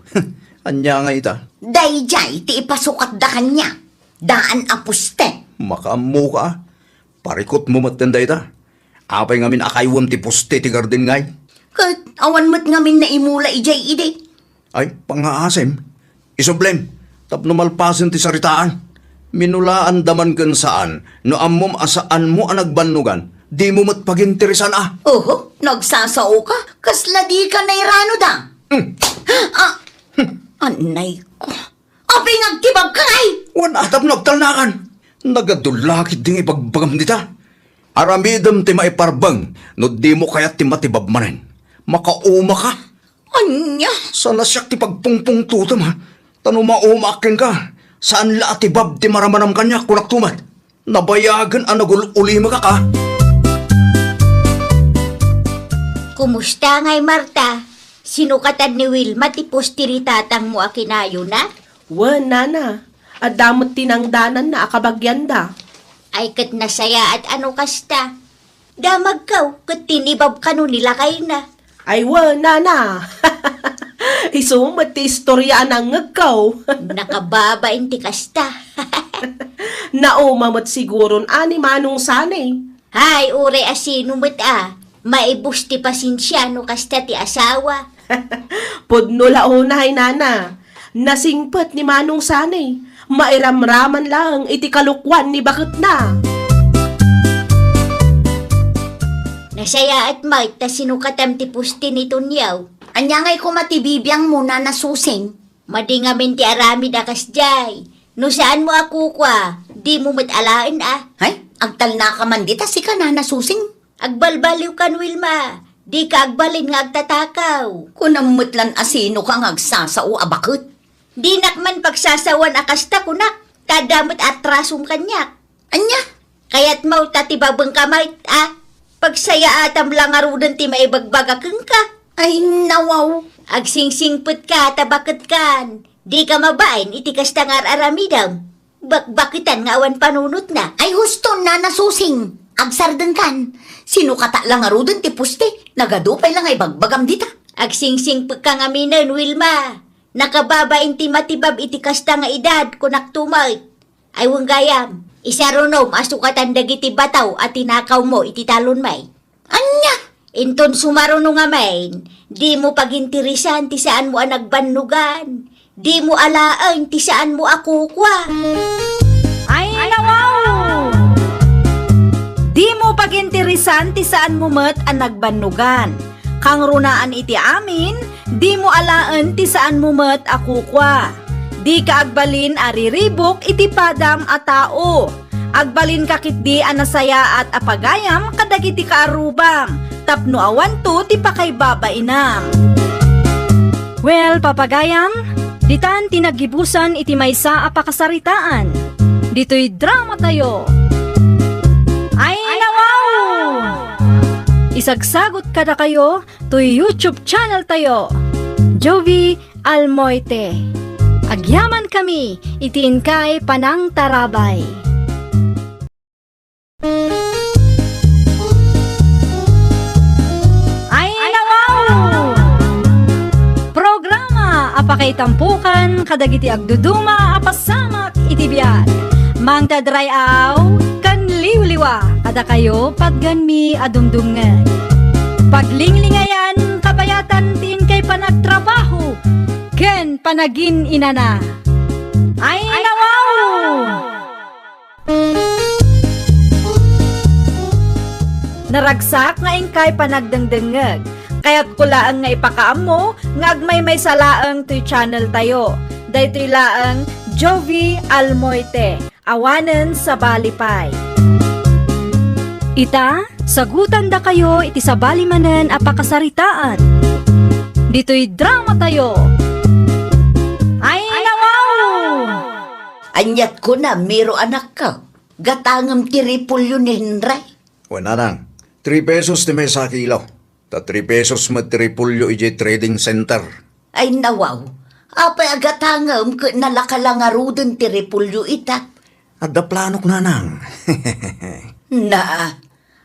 Ania ngay ita? Daydiay ti ipasukatda kaniak. Daan a poste. Makaammoka a. Parikutmo metten dayta. Apay ngamin a kayuem ti poste ti garden ngay? Ket awan met ngamin naimula idiay idi. Ay, pangngaasim. Isublim, tapno malpasen ti saritaan. Minulaanda man ken saan, no ammom a saanmo a nagbannogan, dimo met paginteresan a. Oho, nagsasaoka? Kasla dika nairano da? Hmm. Ah, anay ko. Apay nga agtibabka ngay? Wen a tapno agtalnakan. Nagadulla ketdi nga ibagbagam dita. Aramidem ti maiparbeng no dimo kayat ti matibab manen. Makaumaka. Ania? Saan a siak ti pagpungpungtotem, ha? Ta no maumaak kenka, saan la a tibab ti maramanam kaniak, kunak tumet. Nabayagen a nagul-ulimekak a. Kumusta ngay, Marta? Sinukatan ni Wilma ti poste ni tatangmo a kinayona? Wen, nana. Adda met ti nangdananna a kabagianda. Ay, ket nasayaat a no kasta. Damagko, ket tinibab kano ni lakayna. Ay, wen, nana. Isu met ti istoria a nangngegko. Nakababain ti kasta. Nauma met siguron a ni Manong Sani. Hay, uray a sino met a, maibus ti pasensia no kasta ti asawa. Pudno la unay, nana. Nasingpet ni Manong Sani. Mairamraman laeng iti kalokuan ni baketna. Nasayaat met ta sinukatam ti poste ni Tonyo. Ania ngay koma ti bibiangmo, Nana Susing? Madi ngamin ti aramid a kasdiay. No saanmo a kukua, dimo met alaen a. Hay, agtalnaka man dita sika, Nana Susing. Agbalbaliw kan Wilma. Dika agbalin nga agtatakaw. Kunam met lan a sinoka nga agsasao a baket. Dinak man pagsasawan a kasta, kunak. Ta adda met atrasom kaniak. Ania? Kayatmo ta tibabengka met a. Pagsayaatam la ngaruden ti maibagbaga kenka. Ay, nawaw. Agsingsingpetka ta baketkan. Dika mabain iti kasta nga ar-aramidem. Bakbaketan nga awan panunotna. Ay, husto, Nana Susing. Agsardengkan. Sinukata la ngaruden ti poste. Nagadu pay la nga ibagbagam dita. Agsingsingpekka ngaminen, Wilma. Nakababain ti matibab iti kasta nga edad, kunak tumet. Ay, wen gayam, isarunom a sukatan dagiti bataw a tinakawmo iti talonmi. Ania? Inton sumaruno ngamin, dimo paginteresan ti saanmo a nagbannogan. Dimo alaen ti saanmo a kukua. Ay, nawaw! Dimo paginteresan ti saanmo met a nagbannogan. Kangrunaan iti amin, dimo alaen ti saanmo met a kukua. Dika agbalin a riribuk iti padam a tao. Agbalinka ketdi a nasayaat a pagayam kadagiti kaarrubam, tapno awanto ti pakaibabainam. Well, papagayam, ditan ti naggibusan iti maysa a pakasaritaan. Ditoy dramatayo. Ay, nawaw! Isagsagot kadakayo toy YouTube channel tayo, Jovi Almoite. Agyaman kami iti inkay panangtarabay. Ay, nawaw! Programa a pakaitampukan kadagiti agduduma a pasamak iti biag. Mangted ray-aw ken liwliwa kadakayo patgenmi a dumdumngeg. Paglinglingayan, kabayatan ti inkay panagtrabaho ken panagin-inana. Ay, nawaw! Naragsak nga inkay panagdengdengngeg. Kayatko laeng nga ipakaammo nga agmaymaysa laeng toy channel tayo. Daytoy laeng Jovi Almoite, awanen sabali pay. Ita, sagutandakayo iti sabali manen a pakasaritaan. Ditoy dramatayo. Ay, nawaw! Aniat kunam, Miro, anakko? Gatangem ti repolyo ni Henry. Wen, nanang, three pesos ti maysa a kilo. Ta three pesos met ti repolyo idiay trading center. Ay, nawaw. Apay a gatangem ket nalaka la ngaruden ti repolyo ita? Adda planok, nanang. Na,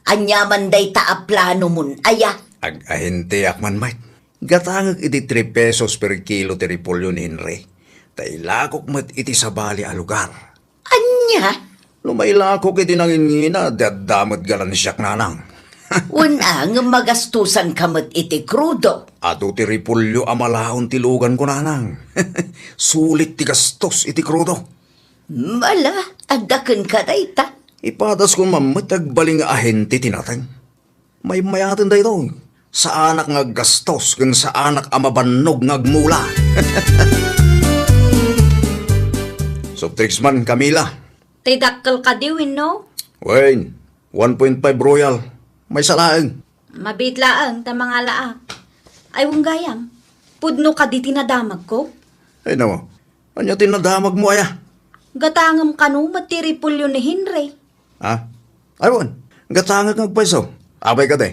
aniaman dayta a planomon, aya? Ag-ahenteak man met. Gatangek iti three pesos per kilo ti repolyo ni Henry. Ta ilakok met iti sabali a lugar. Ania? No mailakok iti nangingina, di adda met ganansiak, nanang. Wen a, ngem magastosanka met iti krudo. Adu ti repolyo a malaon ti luganko, nanang. Sulit ti gastos iti krudo. Mala, adda kenka dayta. Ipadaskon man met ti agbalin nga ahente ti nateng. Maymayaten daytoy. Saanak nga aggastos ken saanak a mabannog nga agmula. Soft drinks man, Camila. Ti dakkel kadi wenno? Wen, one point five Royal. Maysa laeng. Mabiit laeng ta mangalaak. Ay, wen gayam. Pudno kadi ti nadamagko? Ay, namo. Ania ti nadamagmo, aya? Gatangem kano met ti repolyo ni Henry. Ha? Ay, wen. Gatangek nga agpayso. Apay kadi?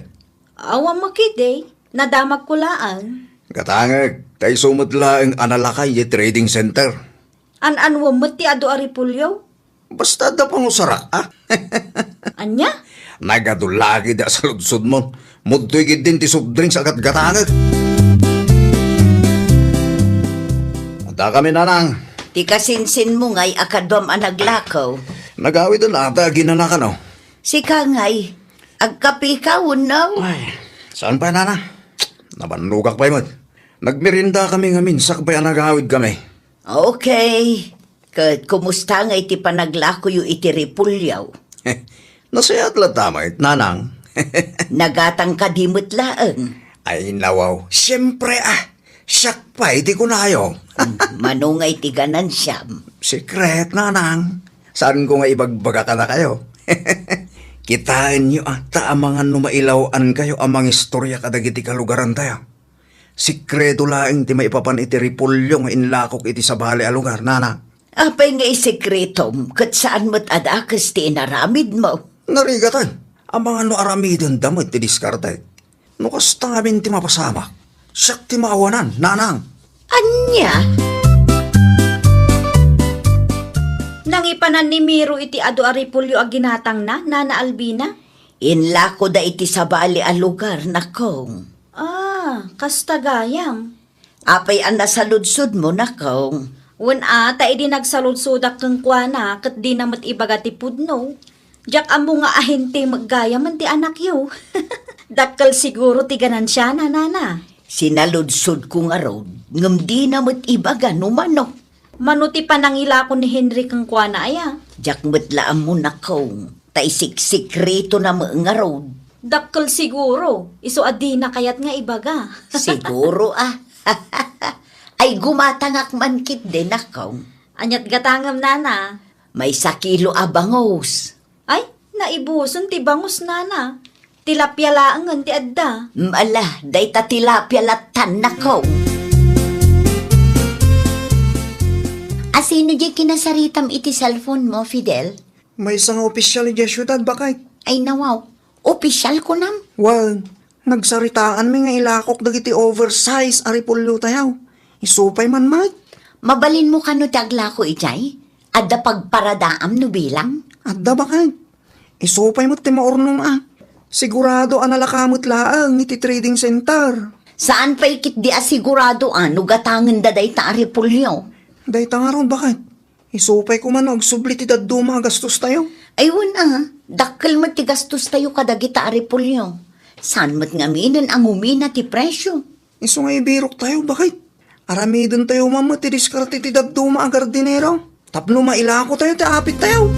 Awan makidi. Nadamagko laeng. Gatangek, ta isu met laeng a nalakay iti trading center. An-anuem met ti adu a repolyo? Basta adda pangusarak, a? Ania? Nagadu la ketdi a saludsodmon. Mudtoy ketdin ti soft drinks a gatgatangek. Adda kami, nanang. Ti kasinsinmo ngay a kaduam a naglakaw. Nagawiden ata a ginanakan, o. Sika ngay, agkapeka wenno? Ay, saan pay, nanang? Nabannogak pay met. Nagmerienda kami ngamin sakbay a nagawid kami. Okay. Ket kumusta ngay ti panaglakoyo iti repolyo? Nasayaat latta met, nanang. Nagatang kadi met laeng? Ay, nawaw. Siempre, a. Siak pay ti kunayo. Mano ngay ti ganansiam? Secret, nanang. Saanko nga ibagbaga kadakayo. Kitaenyo, a, ta amangan no mailaw-ankayo a mangistorya kadagiti kalugarantayo. Sekreto laeng ti maipapan iti repolyo nga inlakok iti sabali a lugar, nanang. Apay nga isekretom ket saan met a dakes ti inaramidmo? Narigaten. Amangan no aramidenda met ti diskartek. No kasta ngamin ti mapasamak, siak ti maawanan, nanang. Ania? Nangipanan ni Miro iti adu a repolyo a ginatangna, Nana Albina? Inlakoda iti sabali a lugar, nakong. Ah, kasta gayam. Apay a nasaludsodmo, nakong? Wen a, ta idi nagsaludsodak kenkuana, ket dina met ibaga ti pudno. Diak ammo nga ahente met gayamen ti anakyo. Dakkel siguro ti ganansiana, nana. Sinaludsodko ngarud, ngem dina met ibaga no mano. Mano ti panangilako ni Henry kenkuana aya? Diak met la ammo, nakong. Ta isiksikretona met ngarud. Dakkel siguro, isu a dina kayat nga ibaga. Siguro, ah. Ay, gumatangak man ketdi, nakong. Aniat gatangem, nana? Maysa kilo a bangus. Ay, naibusen ti bangus, nana. Tilapia laengen ti adda. Ala, dayta tilapia lattan, nakong. Asino diay kinasaritam iti cellphone mo, Fidel? Maysa nga opisial idiay siudad, baket. Ay, nawaw. Opisial, kunam? Wen, nagsaritaanmi nga ilakok dagiti oversize a repolyotayo. Isu pay man met. Mabalinmo kano ti aglako idiay? Adda pagparadaam no bilang? Adda, baket. Isu pay met ti maurnong a. Sigurado a nalaka met laeng iti trading center. Saan pay ketdi a sigurado a no gatangenda dayta a repolyo? Dayta ngarud, baket. Isu pay koma no agsubli ti dadduma a gastostayo. Ay, wen a, dakkel met ti gastostayo kadagita a repolyo. Saan met ngaminen a ngumina ti presio? Isu nga ibiroktayo, baket. Aramidentayo man met ti diskarte ti dadduma a gardinero tapno mailakotayo ti apittayo.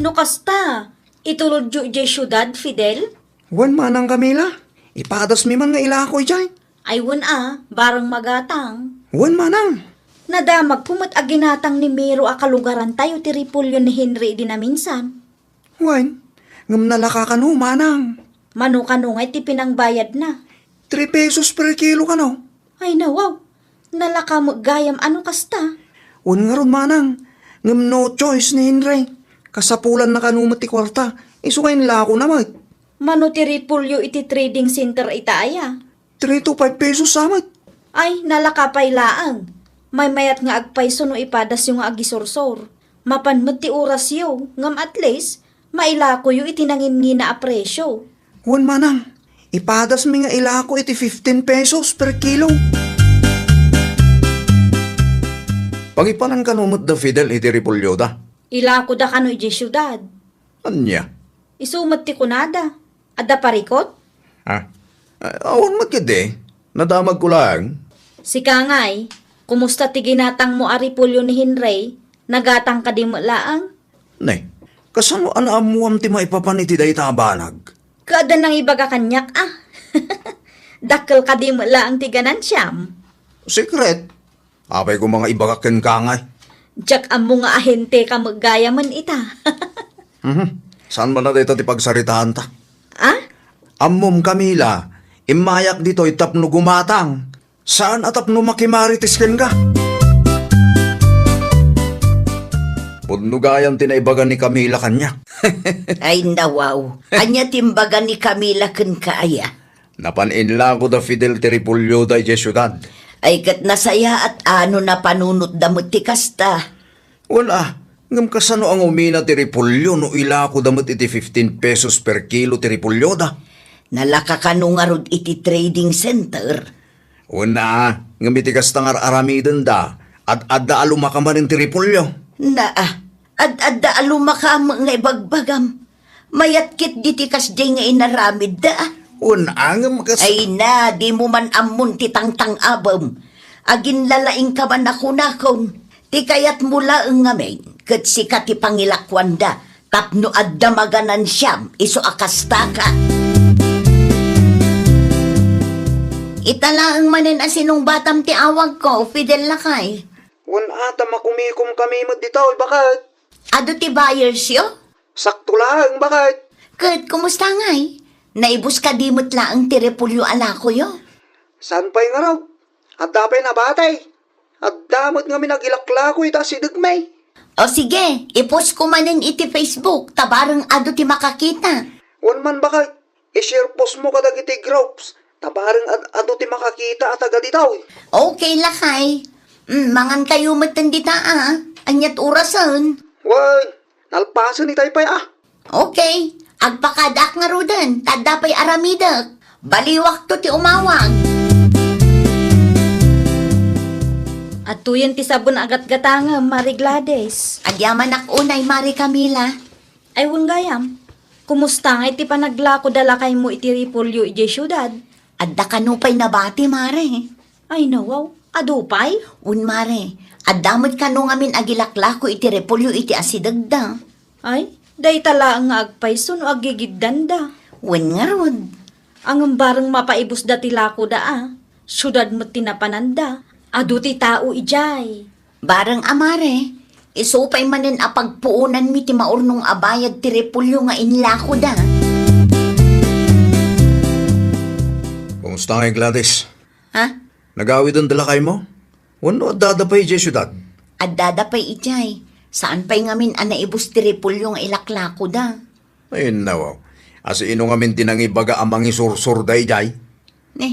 No kasta, itulodyo idiay siudad, Fidel? Wen, manang Camila, ipadasmi man nga ilako idiay. Ay, wen a, bareng magatang. Wen, manang. Nadamagko met a ginatang ni Miro a kalugarantayo ti repolyo ni Henry idi naminsan. Wen, ngem nalaka kano, manang. Mano kano ngay ti pinangbayadna? Three pesos per kilo kano. Ay, nawaw. Nalaka met gayam a no kasta. Wen ngarud, manang, ngem no choice ni Henry. Kasapulanna kano met ti kuarta. Isu nga inlakona met. Mano ti repolyo iti trading center ita aya? Three to five pesos sa met. Ay, nalaka pay laeng. Maymayat nga agpayso no ipadasyo nga agisursor. Mapan met ti orasyo, ngem at least, mailakoyo iti nangingina a presyo. Wen, manang, ipadasmi nga ilako iti fifteen pesos per kilo. Pangipanan kano met da Fidel iti repolyoda? Ilakoda kano idiay siudad. Ania? Isu met ti kunada. Adda parikut? Ah, ah, awan met ketdi. Nadamagko laeng. Sika ngay, kumusta ti ginatangmo a repolyo ni Henry? Nagatang kadi met laeng? Ne, kasano a naammuam ti maipapan iti dayta a banag? Ket adda nangibaga kaniak, ah. Dakkel kadi met laeng ti ganansiam? Secret. Apay koma nga ibagak kenka ngay? Diak ammo nga ahenteka met gayamen ita. Mhm. Saan man a dayta ti pagsaritaanta? Ah? Ammom, Camila, immayak ditoy tapno gumatang. Saan a tapno makimarites kenka. Pudno gayam ti naibaga ni Camila kaniak. Ay, nawaw. Ania ti imbaga ni Camila kenka aya? Napan inlako da Fidel ti repolyoda idiay siudad. Ay, ket nasayaat a no napanunotda met ti kasta. Wen a, ngem kasano a ngumina ti repolyo no ilakoda met iti fifteen pesos per kilo ti repolyoda? Nalaka kano ngarud iti trading center? Wen a, ngem iti kasta nga ar-aramidenda, ad-adda a lumaka manen ti repolyo. Naa, ad-adda a lumaka met nga ibagbagam. Mayat ketdi ti kasdiay nga inaramidda. Wen a, ngem kas- Ay na, dimo man ammon ti tangtang-abem. Aginlalaingka man a kunakon. Ti kayatmo laeng ngamin, ket sika ti pangilakoanda, tapno adda maganansiam isu a kastaka. Ita laeng manen a sinungbatam ti awagko, Fidel lakay. Wen a, ta makumikomkami met ditoy, baket. Adu ti buyersyo? Sakto laeng, baket. Ket kumusta ngay? Naibus kadi met laeng ti repolyo a lakoyo? Saan pay ngarud? Adda pay nabati. Adda met ngamin agilaklako ita asidegmi. O sige, i-post ko manen iti Facebook, ta bareng adu ti makakita. Wen man, bakay, i-share post mo kadagiti groups, ta bareng ad-, adu ti makakita a taga ditoy. Okay, lakay. Mm, mangan kayo metten dita, a. Aniat orasen? Wen, nalpasen itay pay, a. Okay, agpakadaak ngaruden, ta adda pay aramidek. Baliwakto ti umawag. Adtoyen ti sabon a gatgatangem, Mari Gladys. Agyamanak unay, Mari Camila. Ay, wen gayam. Kumusta ngay ti panaglako da lakaymo iti Repollo idiay siudad? Adda kano pay nabati, Mare? Ay, nawaw. Adu pay? Wen, Mare. Adda met kano ngamin agilaklako iti Repollo iti asidegda. Ay, dayta laeng nga agpayso no agigiddanda. Wen ngarud. Ngem bareng mapaibusda ti lakoda a. Siudad met ti napananda. Adu ti tao idiay. Bareng a, Mare, isu pay manen a pagpuonanmi ti maurnong a bayad ti Repollo nga inlakoda. Kumusta ngay, Gladys? Ha? Nagawiden ti lakaymo? Wenno addada pay idiay siudad? Addada pay idiay. Saan pay ngamin a naibus ti Repollo nga ilaklakoda. Ay, nawaw. Asino ngamin ti nangibaga a mangisursor daydiay? Ne,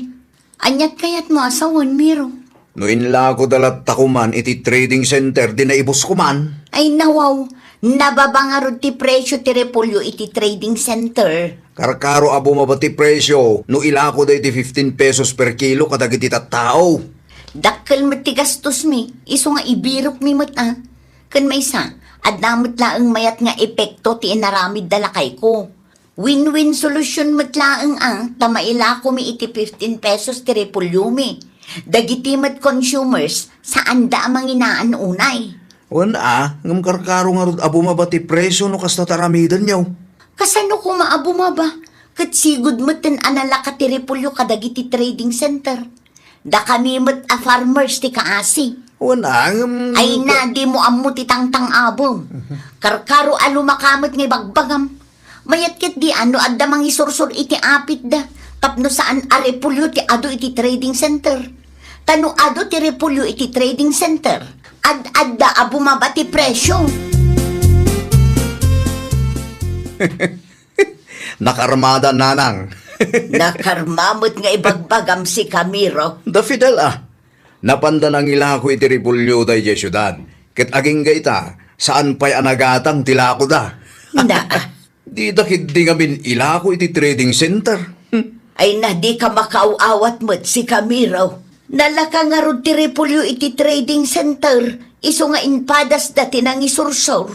aniat kayatmo a sawen, Miro? No inlakoda latta koman iti trading center, di naibusko man. Ay, nawaw. Nababa ngarud ti presyo ti Repollo iti trading center. Karkaro a bumaba ti presyo no ilakoda iti fifteen pesos per kilo kadagiti tattao. Dakkel met ti gastosmi, isu nga ibirokmi met a. Ken maysa, adda met laeng mayat nga epekto ti inaramidda lakayko. Win-win solution met laeng a, ta mailakomi iti fifteen pesos ti repolyomi. Dagiti met consumers, saanda a manginaan unay. Wen a, ngem karkaro ngarud a bumaba ti presyo no kasta ti aramidenyo. Kasano koma a bumaba? Ket sigud metten a nalaka ti repolyo kadagiti trading center. Dakami met a farmers ti kaasi. Wen a, ngem Ay na, dimo ammo ti tangtang-abem. Karkaro a lumaka met nga ibagbagam. Mayat ketdi a no adda mangisursor iti apitda tapno saan a repolyo ti adu iti trading center. Ta no adu ti repolyo iti trading center, ad-adda a bumaba ti presyo. Nakarmada, nanang. Nakarma met nga ibagbagam, si Camiro. Da Fidel a. Napanda nangilako iti repolyoda idiay siudad. Ket agingga ita, saan pay a nagatang ti lakoda. Na. Dida ketdi ngamin ilako iti trading center. Hmm. Ay na, dika makaaw-awat met, si Camiro. Nalaka ngarud ti repolyo iti trading center, isu nga impadasda ti nangisursor.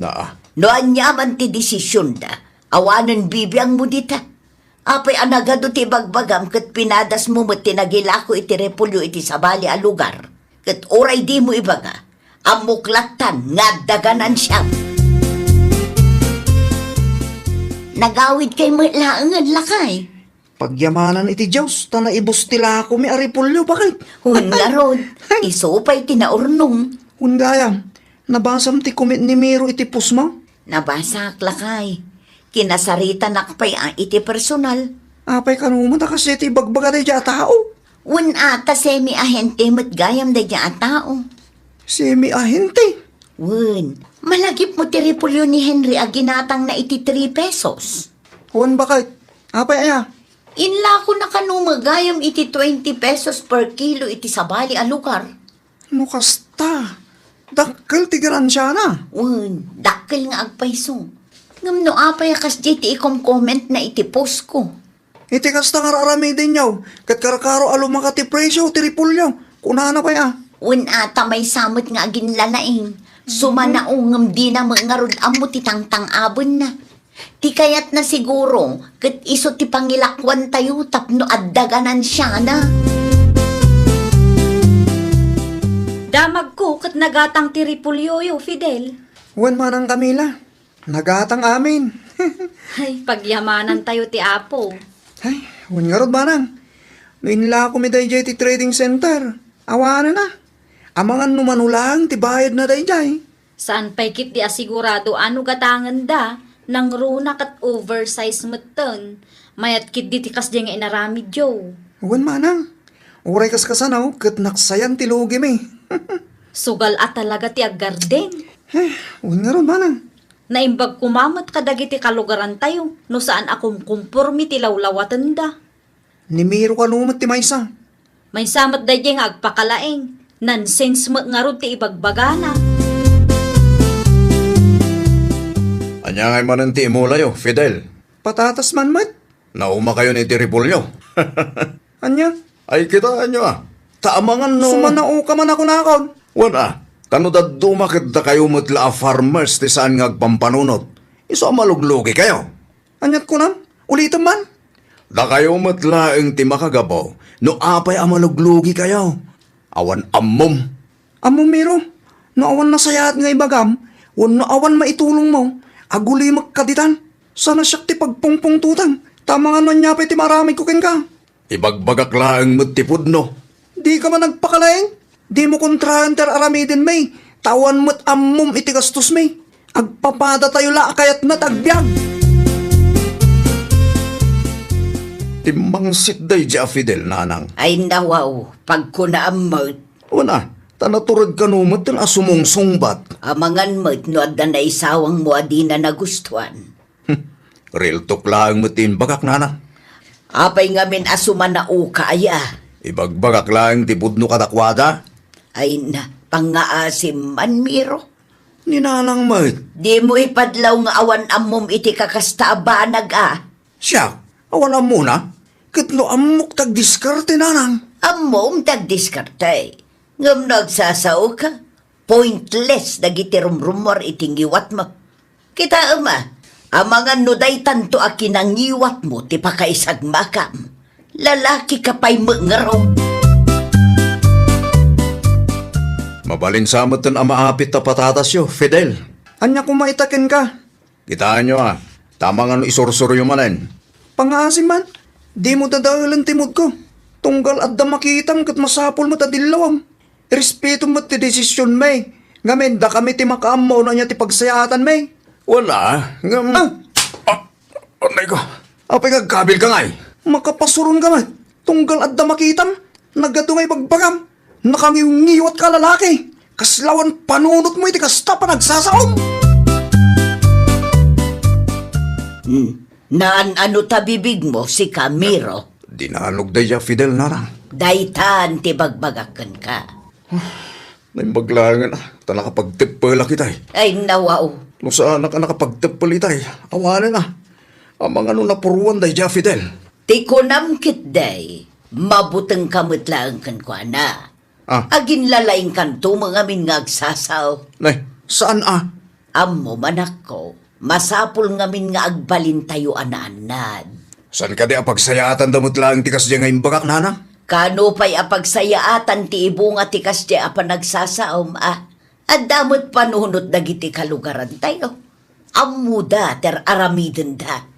Na. No aniaman ti desisionda, awanen bibiangmo dita. Apay a nagadu ti ibagbagam ket pinadasmo met ti nagilako iti repolyo iti sabali a lugar. Ket uray dimo ibaga, ammok lattan nga adda ganansiam. Nagawidkay met laengen, lakay. Pagyamanan iti Dios, ta naibus ti lakomi a repolyo, bakit? Wen ngarud, isu pay ti naurnong. Wen gayam, nabasam ti comment ni Miro iti postmo? Nabasak, lakay. Kinasaritanak pay a iti personal. Apay kano met a kasdiay ti ibagbaga daydiay a tao? Wen a, ta semi-ahente met gayam daydiay a tao. Semi-ahente? Wen, malagipmo ti repolyo ni Henry a ginatangna iti three pesos. Wen, bakit? Apay aya? Inlakona kano met gayam iti twenty pesos per kilo iti sabali a lugar. No kasta, dakkel ti garansiana. Wen, dakkel nga agpayso. Ngem no apay a kasdiay ti ikomkomentna iti postko? Iti kasta nga ar-aramidenyo, ket karkaro a lumaka ti presyo ti repolyo. Kunana pay a. Wen a, ta maysa met nga aginlalaing. Sumanao ngem dina met ngarud ammo ti tangtang-abenna. Ti kayatna siguro, ket isu ti pangilakuantayo tapno adda ganansiana. Damagko ket nagatang ti repolyoyo, Fidel. Wen manang, Camila, nagatang amin. Ay, pagyamanantayo ti Apo. Ay, wen ngarud, manang. No inlakomi daydiay ti trading center, awanen a. Amangan no mano laeng ti bayadna daydiay. Saan pay ketdi a sigurado a no gatangenda, nangruna ket oversize metten. Mayat ketdi ti kasdiay nga inaramidyo. Wen manang, uray kaskasano ket naksayan ti lugimi. Sugal a talaga ti aggarden. Eh, wen ngarud, manang. Naimbag koma met kadagiti kalugarantayo no saan a kumkumpormi ti lawlawatenda. Ni Miro kano met ti maysa. Maysa met daydiay nga agpakalaing. Nonsense met ngarud ti ibagbagana. Ania ngay manen ti imulayo, Fidel? Patatas man met. Naumakayon iti repolyo. Ania? Ay, kitaenyo a. Ta amangan no sumanaoka man a kunakon. Wen a, ta no dadduma ket dakayo met la a farmers ti saan nga agpampanunot, isu a maluglugikayo. Aniat kunam? Ulitem man. Dakayo met laeng ti makagabaw no apay a maluglugikayo. Awan ammom. Ammom, Miro, no awan nasayaat nga ibagam, wenno awan maitulongmo, agulimek kaditan. Saan a siak ti pagpungpungtotang, ta amangan no ania pay ti maaramidko kenka. Ibagbagak laeng met ti pudno. Dika man agpakalaing? Dimo kontraen ti ar-aramiden, May, ta awan met ammom iti gastos, May. Agpapadatayo la a kayatna ti agbiag. Timmangsitda idiay a Fidel, nanang. Ay, nawaw, pagkunaam met. Wen a, ta natured kano met a sumungsungbat. Amangan met no adda naisawangmo a dina nagustuan. Hmm, real talk laeng met ti imbagak, nanang. Apay ngamin a sumanaoka aya? Ibagbagak laeng ti pudno kadakuada. Ay na, pangngaasim man, Miro. Ni nanang met. Dimo ipadlaw nga awan ammom iti kakasta a banag a. Siak, awan ammona? Ket no ammok ti agdiskarte, nanang. Ammom ti agdiskarte. Ngem no agsasaoka, pointless dagiti rumrumuar iti ngiwatmo. Kitaem a, amangan no daytanto a kinangiwatmo ti pakaisagmakam. Lalakika pay met ngarud. Mabalin sa metten a maapit ta patatasyo, Fidel. Ania koma ita kenka? Kitaenyo a, ta amangan no isursuryo manen. Pangngaasim man, dimo dadaelen ti moodko. Tunggal adda makitam ket masapul met a dillawam. Irespetom met ti desisionmi. Ngamin, dakami ti makaammo no ania ti pagsayaatanmi. Wen a, ngem. Ah! Ah, anay ko. Apay nga agkabilka ngay? Makapasuronka met. Tunggal adda makitam. Nagadu nga ibagbagam. Nakangiwngiwatka a lalaki. Kasla awan panunotmo iti kasta a panagsasaom. Hmm. Naan-ano ta bibigmo, sika, Miro? Dinanog dayta, Fidel, nanang. Daytan ti bagbagak kenka. Naimbag laengen a, ta nakapagteppelak itay. Ay, nawaw. No saanak a nakapagteppel itay, awanen a. Amangan no napuruan dayta, Fidel. Ti kunam ketdi, mabutengka met laeng kenkuana. Ah. Aginlalaingkanto met ngamin nga agsasao. Nay, saan a? Ammom, anakko, masapul ngamin nga agbalintayo a naannad. Saan kadi a pagsayaatanda met laeng ti kasdiay nga imbagak, nanang? Kano pay a pagsayaatan ti ibunga ti kasdiay a panagsasaom a? Adda met panunot dagiti kalugarantayo. Ammoda ti ar-aramidenda.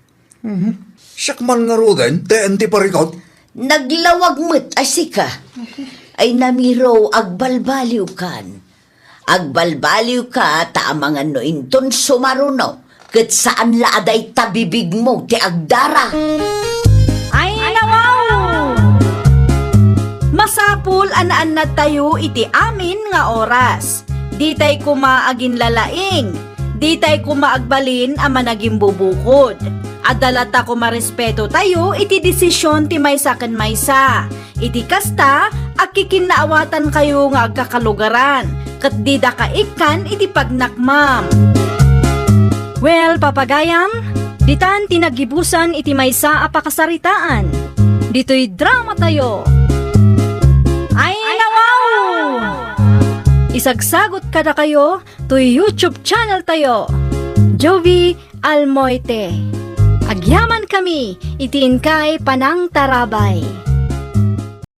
Mhm. Siak man ngaruden, teen ti parikut. Naglawag met a sika. Ay, Miro, agbalbaliwkan. Agbalbaliwka ta amangan no inton sumaruno, ket saan la a dayta bibigmo ti agdara. Ay, nawaw! Masapul a naannadtayo iti amin nga oras. Ditay koma aginlalaing. Ditay koma agbalin a managimbubukod. Adda latta koma respetotayo iti desisyon ti maysa ken maysa. Iti kasta, agkikinnaawatankayo nga agkakalugaran, ket dida kaikkan iti pagnakmam. Well, papagayam, ditan ti naggibusan iti maysa a pakasaritaan. Ditoy dramatayo. Ay, nawaw! Isagsagot kadakayo toy YouTube channel tayo, Jovie Almoite. Agyamankami iti inkay panangtarabay.